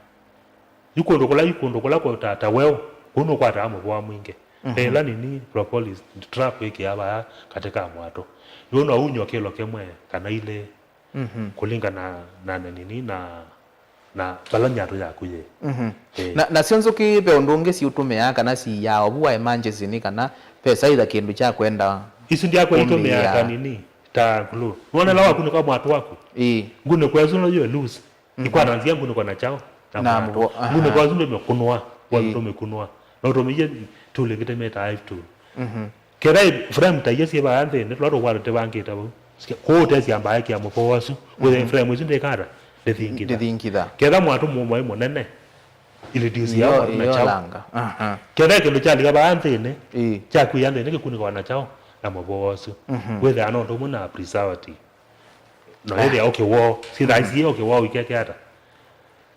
Yu kũndũ kũla, yu kũndũ kũla kũtata weũ, kũu nũkwataa mũvoa mwingĩ. Mhm. Ve ĩla nini propolis trap ĩkĩaa vaya katĩ ka mwatũ. Yu no unywa kĩlo kĩmwe kana ilĩ, Mhm. Kũlingana na, na nini na, na vala nyatũ yaku yĩ. Mhm. Eh. Na, nasyo nzũkĩ ve ũndũ ũngĩ siũtũmĩaa kana siyaa ovu wa emergency nĩ kana ve saitha kĩndũ kya kwenda. Isu ndyakwenda itũmĩaa kũmĩĩa ta nini, ta glue. Nĩwona ĩla wakunĩka mwatũ waku? Ĩĩ. Ngunĩko ĩsu no yĩ loose. Mhm. Ikwata nzĩa ngunĩko na kyaũ? Na Na mwatũ. Mũvo-, aha. Ngunĩko ĩsu ndũmĩkunũa, wa Ĩĩ. ndũmĩkunũa. No ũtũmĩie tool ĩngĩ tũmĩtaa hive tool. Mhm. Kethwa frame ta ia syĩ vaa nthĩnĩ, tũla tũkwatũ tũvangĩte vau. Sike-, kũu ũtesya mbaa ĩkĩa mũvoo ũsu, wĩthĩe Mhm. frame ĩsu ndĩkata, ndĩthingitha. Ndĩthingitha. Kethwa mwatũ mũmwe mũnene, ĩreduce Iyo, ya mwatũ na iyo kyaũ. langa. Aha. Kethwa kĩndũ kyalika vaa nthĩnĩ, Ĩĩ. kyakwĩa nthĩnĩ kĩkunĩkawa na kyaũ, na mũvoo ũsu. Mhm. Wĩthĩaa no ũndũ ũmwe na preservative. No Ah. ĩthĩa ũkĩwoo, syĩthaa isu ũkĩwoo ikeke ata?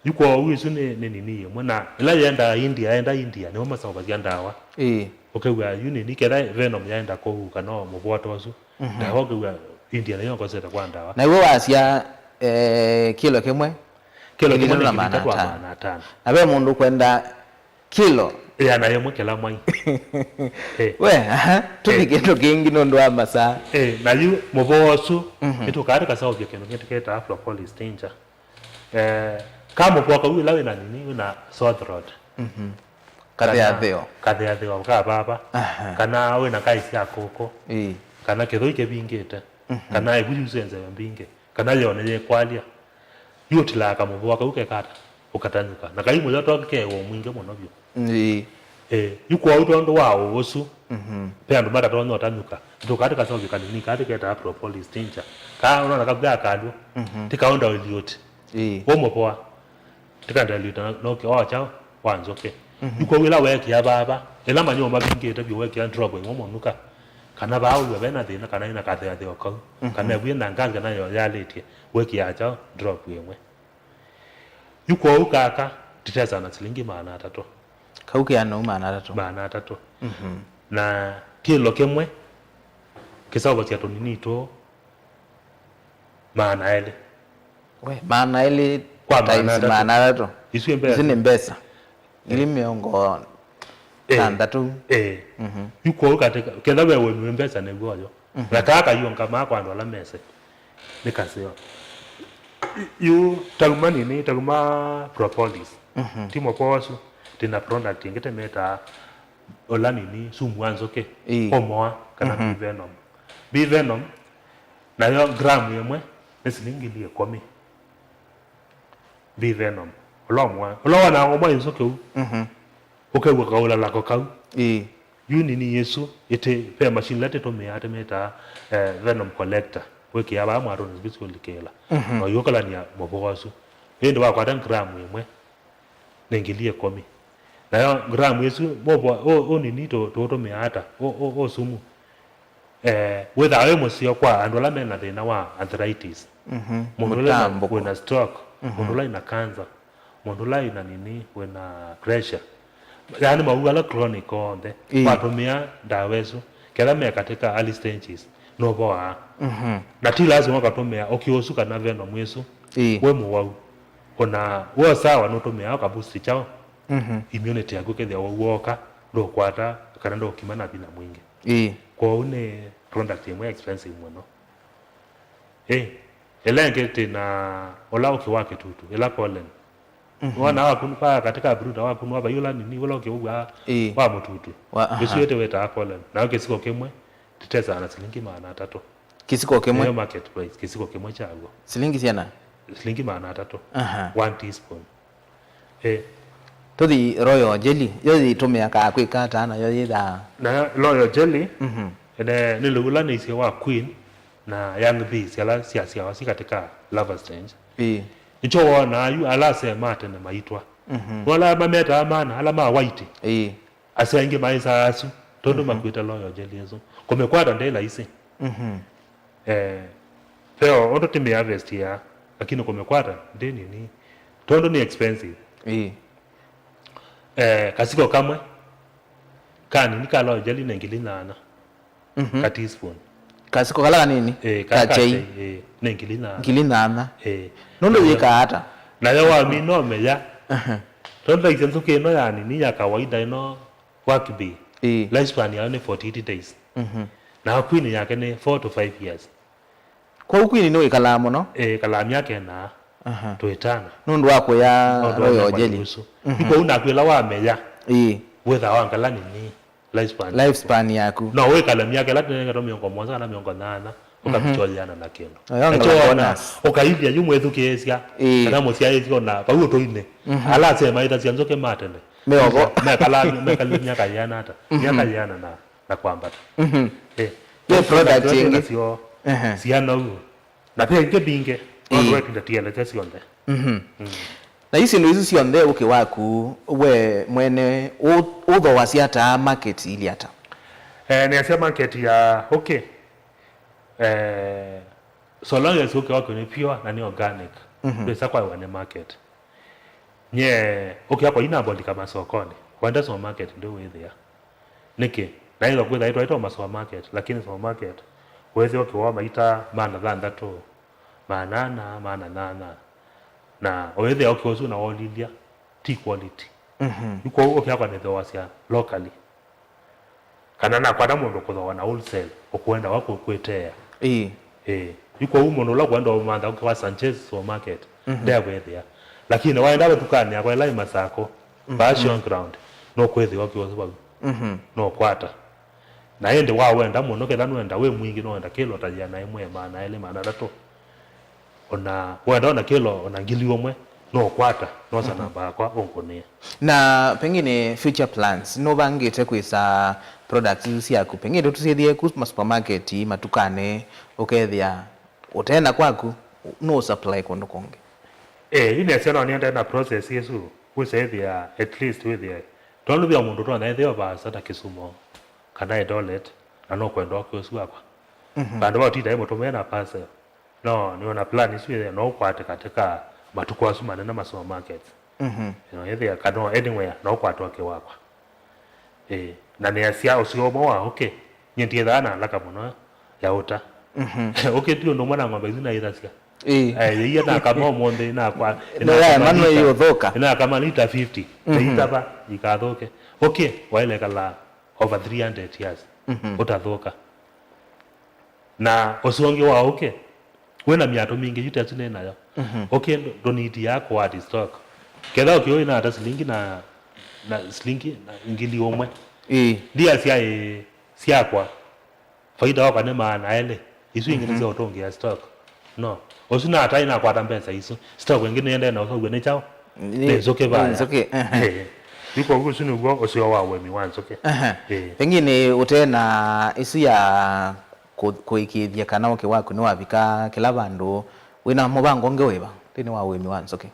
Yu kwoou ĩsu nĩ, nĩ nini ĩmwe, na ĩla yendaa India, yenda India, nĩmo maseũvasya ndawa. Ĩĩ. Ũkew'a yu nini, ketha venom yaenda kũu, kana o mũvoo ta ũsu, Mhm. ndawa ũkew'a India nĩyo ĩkosete kwa ndawa. Na iwe wasya, eh, kĩlo kĩmwe, Kĩlo kĩmwe nĩ ngili itatu na maana atano. Na ve mũndũ kwenda kĩlo ĩana yĩmwe kĩla mwai. Eh. We, aha, tũthi Eh. kĩndũ kĩngĩ nũndũ wa masaa. Eh, na yu mũvoo ũsu, Mhm. nĩtũkaa tũkaseũvya kĩndũ kĩngĩ tũketaa propolis tincture. Eh, ka mũvoo kau ĩla wĩna nini, wĩna sore throat. Mhm. Katheatheo. Kana katheatheo ka vava. Aha. Kana wĩna kaĩ sya kũkũ. Ĩĩ. Kana kĩthũi kĩvingĩte. Mhm. Kana ĩvu yusenzeo mbingĩ. Kana yone yĩkwalya. Yu ũtilaa kamũvoo kau kekata, ũkatanyũka. Na kai mũyo toke ke woo mwingĩ mũno vyũ. Ĩĩ. Eh, yu kwoou tondũ wa ũũ ũsu, Mhm. ve andũ matatonya ũtanyũka. Tũkaa tũkaseũvya kanini kaa tũketaa propolis tincture. Kaa ũnona kaku ya kalũ. Mhm. Ti kaũ nda ũliũti. Ĩĩ. Ũmũvoa. Tĩkandaliuta na, na ũkĩ wa kyaũ wa nzũkĩ. Mhm. Yu kwoou ĩla weekĩa vava, ĩla manyũmba mavingĩte vyũ weekĩa drop ĩmwe mũnuka, kana vaa ũw'a vena thĩna, kana ĩna katheatheo kau, Mhm. kana ĩvu ĩna gas, kana yo yalĩtye, weekĩa kyaũ drop ĩmwe. Yu kwoou kaka tĩtesa na silingi maana atatũ. Kau kĩanau maana atatũ. Maana atatũ. Mhm. Na kĩlo kĩmwe kĩseũvasya tũnini tũũ maana elĩ. We, maana elĩ Kwa maana times atatũ. maana atatũ. Isu nĩ mbesa. Isu nĩ mbesa. Ngili mĩongo Eh. tandatũ. Eh. Mhm. Yu kwoou katĩ ka-, ketha we wĩmwe mbesa nĩw'o yo. Mhm. Na kaa kayũngamaa kwa andũ ala mese. Nĩ kaseo. Yu tauma nini, tauma propolis. Mhm. Ti mũvoo ũsu. Tĩna product ĩngĩ tĩmĩtaa ũla nini, sumu wa nzũkĩ. Ĩĩ. Ũmoa, kana Mhm. bee venom. Bee venom, nayo gramu ĩmwe nĩ silingi ngili ĩkũmi. Bee venom. Ũla ũmwe, ũla wonaa ũmwe nzũkĩ ũu. Mhm. Ũkew'a kaũlalako kau. Ĩĩ. Yu nini ĩsu, ĩtĩ, ve machine ila tĩtũmĩaa tĩmĩtaa, eh, venom collector. Wĩkĩaa vaa mwatũnĩ special kĩla. Mhm. Na ũyũkalany'a mũvoo ũsu. Ĩndĩ wakwata gramu ĩmwe, nĩ ngili ĩkũmi. Nayo gramu ĩsu, mũvoo, ũ, ũnini tũ, tũũtũmĩaa ata? Ũ, ũ, ũsumu. Eh, wĩthaa wĩ mũseo kwa andũ ala mena thĩna wa arthritis. Mhm. Mũndũ ũla Mũtambũko. wĩna stroke, Mhm. mũndũ ũla ĩna cancer, mũndũ ũla ĩna nini, wĩna pressure. Yaani mawau ala chronic onthe, Ĩĩ. watũmĩa ndawa ĩsu, ketha me katika early stages, nũvoaa. Mhm. Na ti lazima ũkatũmĩa ũkĩ ũsu kana venom ĩsu, Ĩĩ. wĩ mũwau. Ona wĩ sawa nũtũmĩaa ũkaboost kyaũ? Mhm. Immunity yaku kethĩa wau wooka, ndũkwata kana ndũkima na vinya mwingĩ. Ĩĩ. Kwoou nĩ product ĩmwe expensive mũno. Ĩ, ĩla ĩngĩ twĩ na ũla ũkĩ wa kĩtutu, ĩla pollen. Mhm. Wona wakunwa kwa katika brood, wakunwa vai ũla nini, ũla ũkĩ ũw'aa Ĩĩ. wa mũtutu. Wa, aha. Ũsu ĩtĩ wĩtaa pollen. Na kĩsiko kĩmwe tĩtesaa na silingi maana atatũ. Kĩsiko kĩmwe? Nĩyo market price, kĩsiko kĩmwe kyaw'o. Silingi syana? Silingi maana atatũ. Aha. One teaspoon. Eh. Tũthi Royal Jelly, yo yĩtũmĩakaa kwĩka ata nayo yĩthaa? Na Royal Jelly, Mhm. ene, nĩ lĩu ũla nĩisye wa Queen na Young Bees, ala syasyawa si katika lover stage. Ĩĩ. Nĩkyo wonaa yu ala asee ma tene maitwa. Mhm. Nĩ ala mametaa mana, ala ma white. Ĩĩ. Asee aingĩ maĩsaa asu, tondũ Mhm. makuĩte Royal Jelly ĩsu. Kũmĩkwata ndĩ laisi. Mhm. Eh, veo ũndũ tĩmĩ harvest ya, lakini kũmĩkwata ndĩ nini. Tondũ nĩ expensive. Ĩĩ. Eh, kasiko kamwe, kanini ka Royal Jelly nĩ ngili nyanya. Mhm. Ka teaspoon. Kasiko kala kanini? Eh, ka, ka ka chai. Chai, eh, nĩ ngili nyanya. Ngili nyanya. Eh. Nũndũ nayo yĩkaa ata? Nayo wamina ũmĩya. Aha. Tondũ thaisya nzũkĩ ĩno ya nini ya kawaida ĩno Work bee, Ĩĩ. lifespan yayo nĩ forty-eight days. Mhm. Na queen yake nĩ four to five years. Kwoou Queen nĩwĩkalaa mũno? Ĩkalaa myaka ĩna. Aha. Twĩtana. Nũndũ wa kũya Royal Jelly. Nũndũ wa Royal Jelly. Mhm. Yu kwoou naku ĩla wameya, ĩĩ, wĩthaa wangala nini, lifespan yaku. Lifespan yaku. No wĩkale myaka ĩla tũnengetwe mĩongo mũonza kana mĩongo nyanya, ũkavika, mhm, ũyĩana na kĩndũ. Oyo nakyo ngala ona bonus. Ũkailya yu mwĩthukĩĩsya, ĩĩ, kana mũsyaĩĩsya ona vau ũtũinĩ. Mhm. Ala asee maĩthasya nzũkĩ ma tene. Meovo. Mekala, mekala myaka yĩana ata? Mhm. Myaka yĩana na, na kwambata. Mhm. Eh. Ve product ĩngĩ. Nasyo, ehe, siana ũu. Na ve ingĩ mbingĩ, ĩĩ, nũndũ wetinda tielete syonthe. Mhm. Mm. Na isu syĩndũ isu syonthe ũkĩ waku, we mwene, ũ-, ũthooasya ata market ili ata? Eh, nĩasya market ya ũkĩ, eh, so long as ũkĩ waku nĩ pure na nĩ organic, mhm, ndwĩsa kwaĩwa nĩ market. Nye ũkĩ wakwa inambondika masokonĩ, wenda supermarket ndĩwĩthĩa. Nĩkĩ? Na ĩtho kwĩtha ĩtwaĩtwe ma supermarket, lakini supermarket wĩthĩa ũkĩ woo maita maana thanthatũ, maana ana, maana nyanya. Na ũyĩthĩa ũkĩ ũsu na wolilya, ti quality. Mhm. Yu kwoou ũkĩ wakwa nĩthooasya locally. Kana nakwata mũndũ kũthooa na wholesale, ũkwenda wa kũ-, kwĩteea. Ĩĩ. Ĩĩ. Yu kwoou mũndũ ũla ũkwenda ũmantha ũkĩ wa Sanchez supermarket, mhm, ndewĩthĩa. Lakini waenda vatukanĩ yakwa ĩla ĩ Masako, mhm, vaa Showground, nũkwĩthĩwa ũkĩ ũsu vau. Mhm. Nũkwata. Na ĩndĩ wawenda mũno, ketha nũenda wĩ mwingĩ, nũenda kĩlo ta yĩana ĩmwe, maana elĩ, maana atatũ. Ona wenda ona kĩlo ona ngili ũmwe, no ũkwata, nosa, mhm, namba yakwa ũngũnĩe. Na pengine future plans, nũvangĩte kwĩsa products isu syaku, pengine tũsyĩthĩe ku ma supermarket, matukanĩ, ũkethĩa ũteena kwaku, no supply kũndũ kũngĩ? Eh, yu nĩasya no nĩendee na process ĩsu, wĩsa ĩthĩa at least wĩthĩe, tondũ ve mũndũ ũtonya ĩthĩwa vaasa ta Kisumu, kana Eldoret, na no kwenda ũkĩ ũsu wakwa. Mhm. Vandũ va ũtinda ĩmũtũmĩe na parcel. No, nĩona plan isu ĩthĩa no ũkwate katika matukũ asu manene ma supermarkets. Mhm. You know, ĩthĩa kana anywhere no ũkwate ũkĩ wakwa. Eh, na nĩasya ũseo ũmwe wa ũkĩ, nyie ndiĩthaa na alaka mũno ya ũta. Mhm. Ũkĩ ti ũndũ ũmwe na ng'ombe isu naĩthasya. Ĩĩ. Eh, yĩia nakama ũmũnthĩ, nakwa-, no ya ĩnakama mano lita, ĩũthũka. Ĩnakama lita fifty. Mhm. Ĩitava, ikathũke. Ũkĩ waĩle kala over three hundred years, mhm, ũtathũka. Na ũseo ũngĩ wa ũkĩ, wĩna mĩatũ mingĩ yu ta ĩsu nĩ nayo. Mhm. Ũkĩ ndũ-, ndũnidiaa kũadd stock. Ketha ũkĩ ũyũ nata silingi na, na silingi na ngili ũmwe. Ĩĩ. Ndia syaĩ syakwa, faida wakwa nĩ maana elĩ. Isu ingĩ nĩ, mhm, sya ũtũngĩa stock. No. Ũsu nataĩ nakwata mbesa isu. Stock ĩngĩ nĩendee na ũsovw'e nĩ kyaũ? Nĩ, nĩ nzũkĩ vaya. Nĩ nzũkĩ, ehe. Eh. Yu kwoou ũsu nĩw'o ũseo wa ũĩmi wa nzũkĩ. Ehe. Eh. Pengine ũte na isu ya kũ-, kũĩkĩĩthya kana ũkĩ waku nĩwavika kĩla vandũ, wĩna mũvango ũngĩ wĩva nthĩnĩ wa ũĩmi wa nzũkĩ?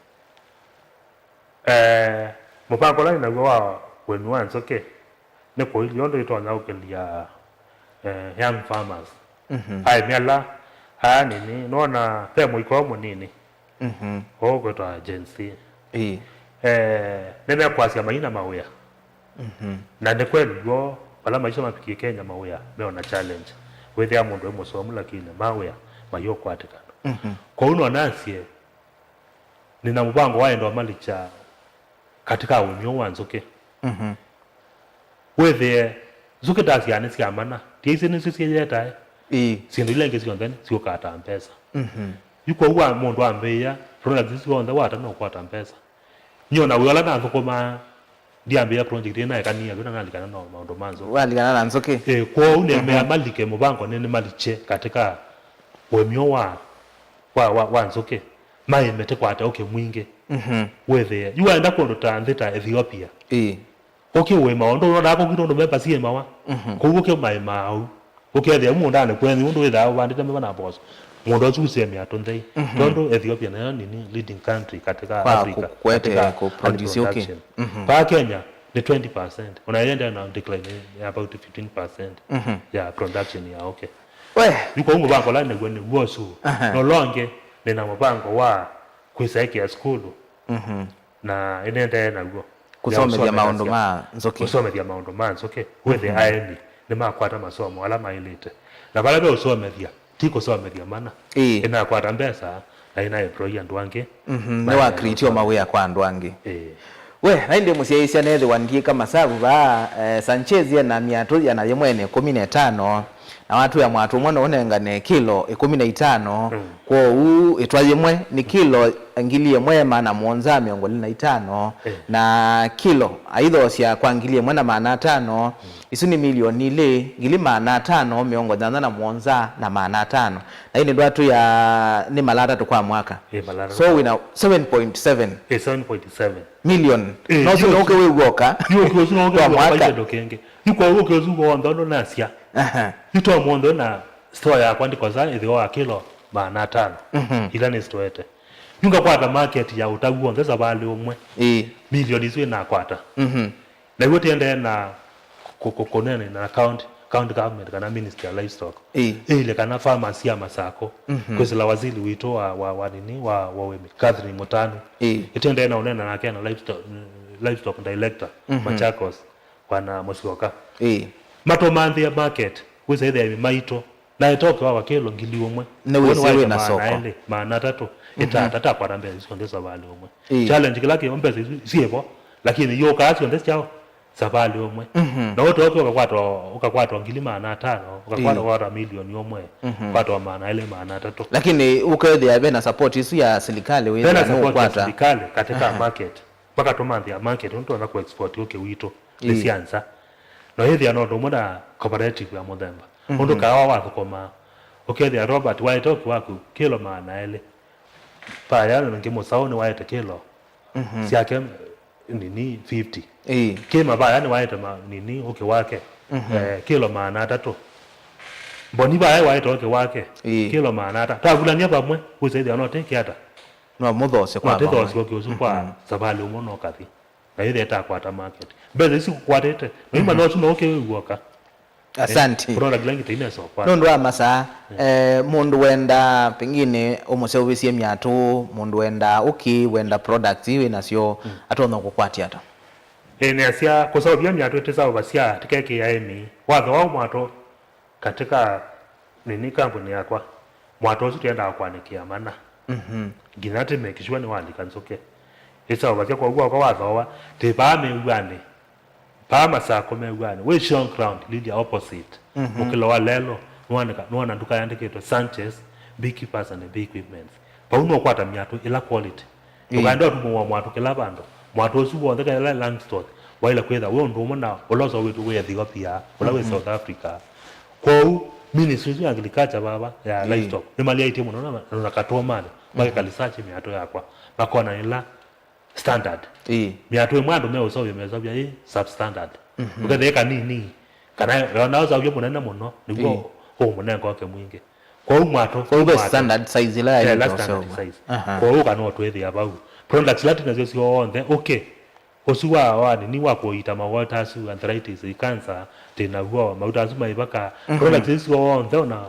Eh, mũvango ũla nĩnaw'o wa ũĩmi wa nzũkĩ nĩ kũilya ũndũ ĩtonya ũkĩlya, eh, young farmers. Mhm. Aĩmi ala aa nini, nona ve mũiko ũũ mũnini, mhm, ũũ kwĩtwa Gen Z. Ĩĩ. Eh, nĩmekwasya maina mawĩa. Mhm. Na nĩ kweli w'o, vala maisha mavikie Kenya mawĩa meona challenge. Wĩthĩa mũndũ e mũsomu lakini mawĩa mayũkwatĩkana. Mhm. Kwoou no nasye, nĩna mũvango wa enda ũmalikya katika ũĩmi ũũ wa nzũkĩ. Mhm. Wĩthĩe, nzũkĩ ndasyaa nĩ sya mana, ti isu nĩsyo syĩyetae. Ĩĩ. Syĩndũ ila ingĩ syonthe syũkaa ta mbesa. Mhm. Yu kwoou wa mũndũ ambĩĩa, products isu syonthe wata no ũkwata mbesa. Nyie ona wĩa ũla nathũkũmaa, ndiambĩĩa project ĩĩ naekanie vyũ na nalikana na maũndũ ma nzũkĩ. Walikana na nzũkĩ? Eh, kwoou nĩmea, mhm, malike mũvango nĩ, nĩmalikye katika ũĩmi ũũ wa, wa, wa, wa nzũkĩ. Maĩme tĩkwate ũkĩ mwingĩ. Mhm. Wĩthĩe. Yu waenda kũndũ ta nthĩ ta Ethiopia. Ĩĩ. Ũkĩ ũĩmawa, ũndũ ũnonaa kũu kwitũ ũndũ mbemba syĩmawa. Mhm. Kũu ũkĩ maĩmaa au. Ũkethĩa mũũndanĩ kwenyu ũndũ wĩthaa ũvandĩte mbemba na mboso. Mũũnda ũsu ũsĩ mĩatũ nthei. Mhm. Tondũ Ethiopia nayo nini leading country katika, kwa Africa, kũ-, kwete katika kũ-, produce ũkĩ. Production. Mhm. Vaa Kenya nĩ twenty percent. Ona yende na decline ya about fifteen percent, mhm, ya production ya ũkĩ. We. Yu kwoou mũvango ũla nĩw'o nĩw'o ũsu. Aha. Na ũla ũngĩ, nĩna mũvango wa kwĩsa ĩkĩa sukulu. Mhm. Na ĩnendee naw'o. Kũsomethya maũndũ ma nzũkĩ. Kũsomethya maũndũ ma nzũkĩ. Wĩthĩe, mhm, aĩmi nĩmakwata masomo ala maĩlĩte. Na vala ve ũsomethya, ti kũsomethya mana. Ĩĩ. Ĩnakwata mbesa, na ĩna employ andũ angĩ. Mhm, nĩwa create o mawĩa kwa andũ angĩ. Ĩĩ. We, na ĩndĩ mũsyaĩĩsya nethĩwa ndiĩka masavu vaa, eh, Sanchez ena mĩatũ ĩana yĩmwe na ĩkũmi na ĩtano, Na watwĩa mwatũ ũmwe no ũnengane kilo ĩkũmi na itano, mm, kwoou ĩtwa yĩmwe nĩ kilo ngili ĩmwe maana mũonza mĩongo ĩlĩ na itano, eh, na kilo aithoosya kwa ngili ĩmwe na maana atano, mm, isu nĩ milioni ilĩ, ngili maana atano mĩongo nyanya na mũonza na maana atano. Na ĩndĩ ndwatwĩa nĩ mala atatũ kwa mwaka. Eh, mala atatũ. So wĩna seven point seven. Eh, seven point seven million. Eh, no yu- sino ũke wĩ w'oka. Yu ũke ũsu no ũke kwa wĩ w'oka mwaka. Kĩndũ kĩngĩ. Yu kwa ũke ũsu w'onthe ũndũ nasya. Aha. Yu to mũndũ na store yakwa ndikosa ĩthĩo wa kilo maana atano. Mhm. Ila nĩ stoete. Yu ngakwata market ya ũtau w'onthe savalĩ ũmwe. Ĩĩ. Milioni isu inakwata. Mhm. Na iwe tiendee na ku- ku- kũnene na county, county government kana ministry ya livestock. Ĩĩ. Ĩile kana farmers ya Masako. Mhm. Kwĩsĩla waziri witũ wa, wa, wa nini, wa, wa ũĩmi, Catherine Mũtanu. Ĩĩ. Ĩtendee na ũnena nake na livestock, livestock director, mhm, Machakos, bwana Mũsyoka. Ĩĩ. Matũmanthĩa market, wĩsa ĩthĩa maitũ. Na ĩtoke wa kilo ngili ũmwe. Nĩ wĩsĩ wĩ na soko. Maana elĩ, maana atatũ, mhm, ĩtata, takwata mbesa isu syonthe savalĩ ũmwe. Ĩĩ. Challenge kĩla kĩo mbesa isu syĩvo, lakini yũkaa syonthe syaũ savalĩ ũmwe. Mhm. Na ũtoke ũkakwatwa, ũkakwatwa ngili maana atano, ũkakwatwa, mhm, ũkakwatwa milioni ũmwe, mhm, ũkakwatwa maana elĩ, maana atatũ. Lakini ũkethĩa ve na support isu ya silikalĩ, ve na wĩthĩa support ya nũkwata silikalĩ katika, aha, market. Makatũmanthĩa market, nũndũ tũtonya kũ export ũkĩ witũ nthĩ, ĩĩ, sya nza. No ĩthĩa no ũndũ ũmwe na cooperative ya mũthemba. Mhm. Ũndũ kawa wathũkũmaa, ũkethĩa Robert waete ũkĩ waku kilo maana elĩ. Vaya nĩngĩ mũsaũ nĩwaete kilo, mhm, syake nini fifty. Ĩĩ. Kĩma vaya nĩwaete ma-, nini ũkĩ wake, mhm, eh, kilo maana atatũ. Mboni vaya waete ũkĩ wake, ĩĩ, kilo maana atatũ. Twavulany'a vamwe, wĩsa ĩthĩa no tĩkĩ ata? No mũthosye kwa vamwe. No tĩthosye ũkĩ ũsu kwa, mhm, savalĩ ũmwe no kathi. Na yĩthĩa ĩtakwata market. Mbesa isu kũkwatĩte. No imanya, mhm, ũsu no ũkĩ wĩ w'oka. Asante. Eh, kũnona kĩla ngĩte inesa ũkwata. Nũndũ wa masaa, eh, eh, mũndũ wenda pengine ũmũseũvĩsye myatũ, mũndũ wenda ũkĩ, wenda products ii wĩ nasyo, mm, atonya kũkwatya ata? Eh, nĩasya kũseũvya myatũ ĩtĩseũvasya tĩkekĩĩa ĩmĩ. Watho wa mwatũ katika nini kambuni yakwa, mwatũ ũsu twendaa kwanĩkĩa mana. Mhm. Nginya tĩ make sure nĩwalika nzũkĩ. Ĩseũvasya kwoou wakwa wathooa, tĩ vaa mĩw'anĩ, vaa Masako mĩw'anĩ, wĩ Shong Ground, Lydia opposite. Mhm. Mũkĩlo wa lelo, nĩwanĩka-, nĩwona nduka yandĩkĩtwe Sanchez Beekeepers and Bee Equipments. Vau nũkwata myatũ ĩla quality. Ĩĩ. Ndũkaende ũtumũwa mwatũ kĩla vandũ. Mwatũ ũsu w'onthe kana ĩla Langston waĩle kwĩtha wĩ ũndũ ũmwe na ũla ũseũvĩtw'e wĩ Ethiopia, ũla wĩ, mhm, South Africa. Kwoou, ministry ĩsu ya agriculture vava, ya, ĩĩ, livestock, nĩmaleaĩtye mũno na, na katũmanĩ, mhm, makeka research myatũ yakwa, makona ĩla standard. Ĩĩ. Myatũ ĩmwe andũ meũseũvya, meseũvya yĩ substandard. Mhm. Ũkethĩa ĩ kanini, kana yona ũseũvyo mũnene mũno, nĩw'o, ĩĩ, ũũmũnenga ũkĩ mwingĩ. Kwoou mwatũ, kwoou ve mwatũ standard size ĩla, eh, yaĩlĩte standard ũseũvwa. Size. Aha. Kwoou kana ũtwĩthĩa vau. Products ila twĩ nasyo syonthe, ũkĩ, ũsu wa, wa nini wa kũita mawota asu, arthritis, cancer, twĩ naw'o, mauta asu maivaka. Mhm. Products isu syonthe ona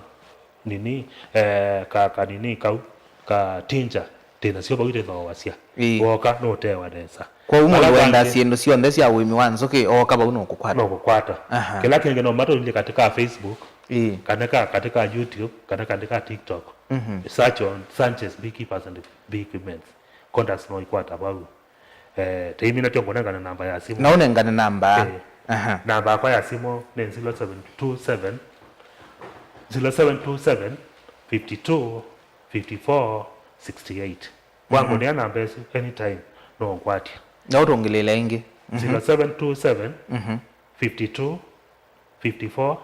nini, eh, ka, ka nini kau, ka tincture, twĩ nasyo vau itĩthoowasya. Ĩĩ. Woka, nũtewa nesa. Kwoou mũndũ wendaa syĩndũ syonthe sya ũĩmi wa nzũkĩ, ooka vau nũkũkwata. Nũkũkwata. Aha. Kĩla kĩngĩ no matũlilye katika Facebook, ĩĩ, kana ka-, katika YouTube, kana katika TikTok. Mhm. Search on Sanchez Beekeepers and Bee Equipments. Contacts no ikwata vau. Eh, teimina tyo kũnengane namba ya simũ. Na ũnengane namba. Eh. Aha. Namba yakwa ya simũ nĩ zero seven two seven, zero seven two seven, fifty two, fifty four, sixty eight. Mhm. Wangũnĩa namba ĩsu anytime, no ũkwatya. Na ũtũngĩlĩĩla ĩngĩ. Mhm. Zero seven two seven, mhm, fifty two, fifty four,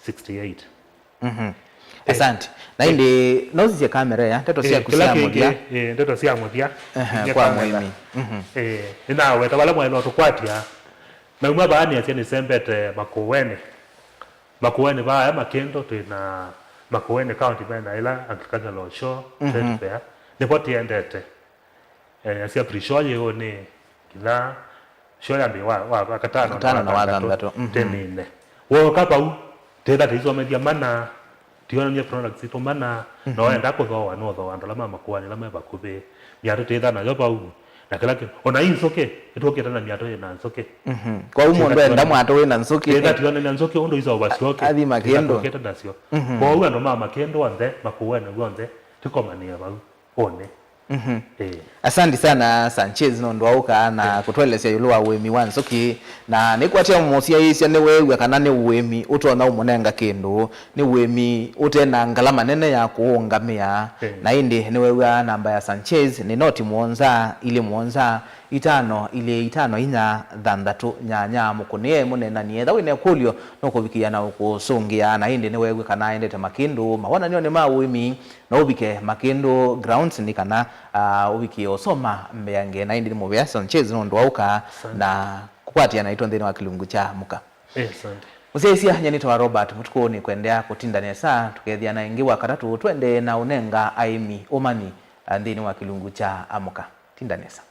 sixty eight. Mhm. Eh. Asante. Na ĩndĩ, no ũsisye kamera ĩya, ndeto, eh, syaku kĩla sya kĩngĩ, mũthya. Eh, ndeto sya mũthya. Aha, kwa mũĩmi. Mhm. Eh, nĩnaweta vala mwaĩle ũtũkwatya. Nauma vaa nĩasya nĩsembete Makũenĩ. Makũenĩ vaa aya Makĩndũ, twĩ na Makũenĩ County, mena ĩla agricultural show, mhm, trade fair. Nĩvo tĩendete. Eh, asya pre-show yĩũnĩ, nginya show yambĩĩe wa, wa, wa katano na, katano na wathanthatũ, wathanthatũ, mhm, tĩmine. Wooka vau, twĩtha tũisomethya mana, twĩonany'a products sitũ mana, mhm, na wenda kũthooa, nũthooa andũ ala ma Makũenĩ ala me vakuvĩ. Myatũ twĩtha nayo vau, na kĩla kĩ-, ona ĩ nzũkĩ, nĩtũkĩte na myatũ yĩ na nzũkĩ. Mhm. Kwoou mũndũ enda mwatũ wĩ na nzũkĩ. Twĩtha twĩonany'a nzũkĩ ũndũ iseũvasya ũkĩ, athi Makĩndũ. Twĩtha tũkĩte nasyo. Mhm. Kwoou andũ ma Makĩndũ onthe, Makũenĩ onthe, tũkomanĩe vau. Ũnĩ. Mhm. Ĩĩ. Asante sana Sanchez nũndũ wa ũka na kũtũelesya ĩũlũ wa ũĩmi wa nzũkĩ. Na nĩkwatya mũsyaĩĩsya nĩweew'a kana nĩ ũĩmi ũtonya ũmũnenga kĩndũ, nĩ ũĩmi ũte na ngalama nene ya kũũngamĩa. Ĩĩ. Na ĩndĩ nĩweew'a namba ya Sanchez nĩ noti mũonza ilĩ mũonza itano ilĩ itano inya thanthatũ nyanya. Mũkũnĩe mũneenany'e etha wĩna ĩkũlyo nũkũvikĩa na ũkũsũngĩa. Na ĩndĩ nĩweew'a kana aendete Makĩndũ mawonany'onĩ ma ũĩmi, no ũvike Makĩndũ grounds nĩ kana, ah, ũvikie ũsoma mbeange. Na ĩndĩ nĩ mũvea Sanchez nũndũ wa ũka na kũkwatĩana naitũ nthĩnĩ wa kĩlungu kya Amũka. Eh, asante. Mũsyaĩĩsya, nyie nĩtawa Robert Mũtukũ, nĩkwendeea kũtinda nesa, tũkethĩana ĩngĩ Wakatatũ, tũendee na ũnenga aĩmi ũmanyi, ah, nthĩnĩ wa kĩlungu kya Amũka. Tinda nesa.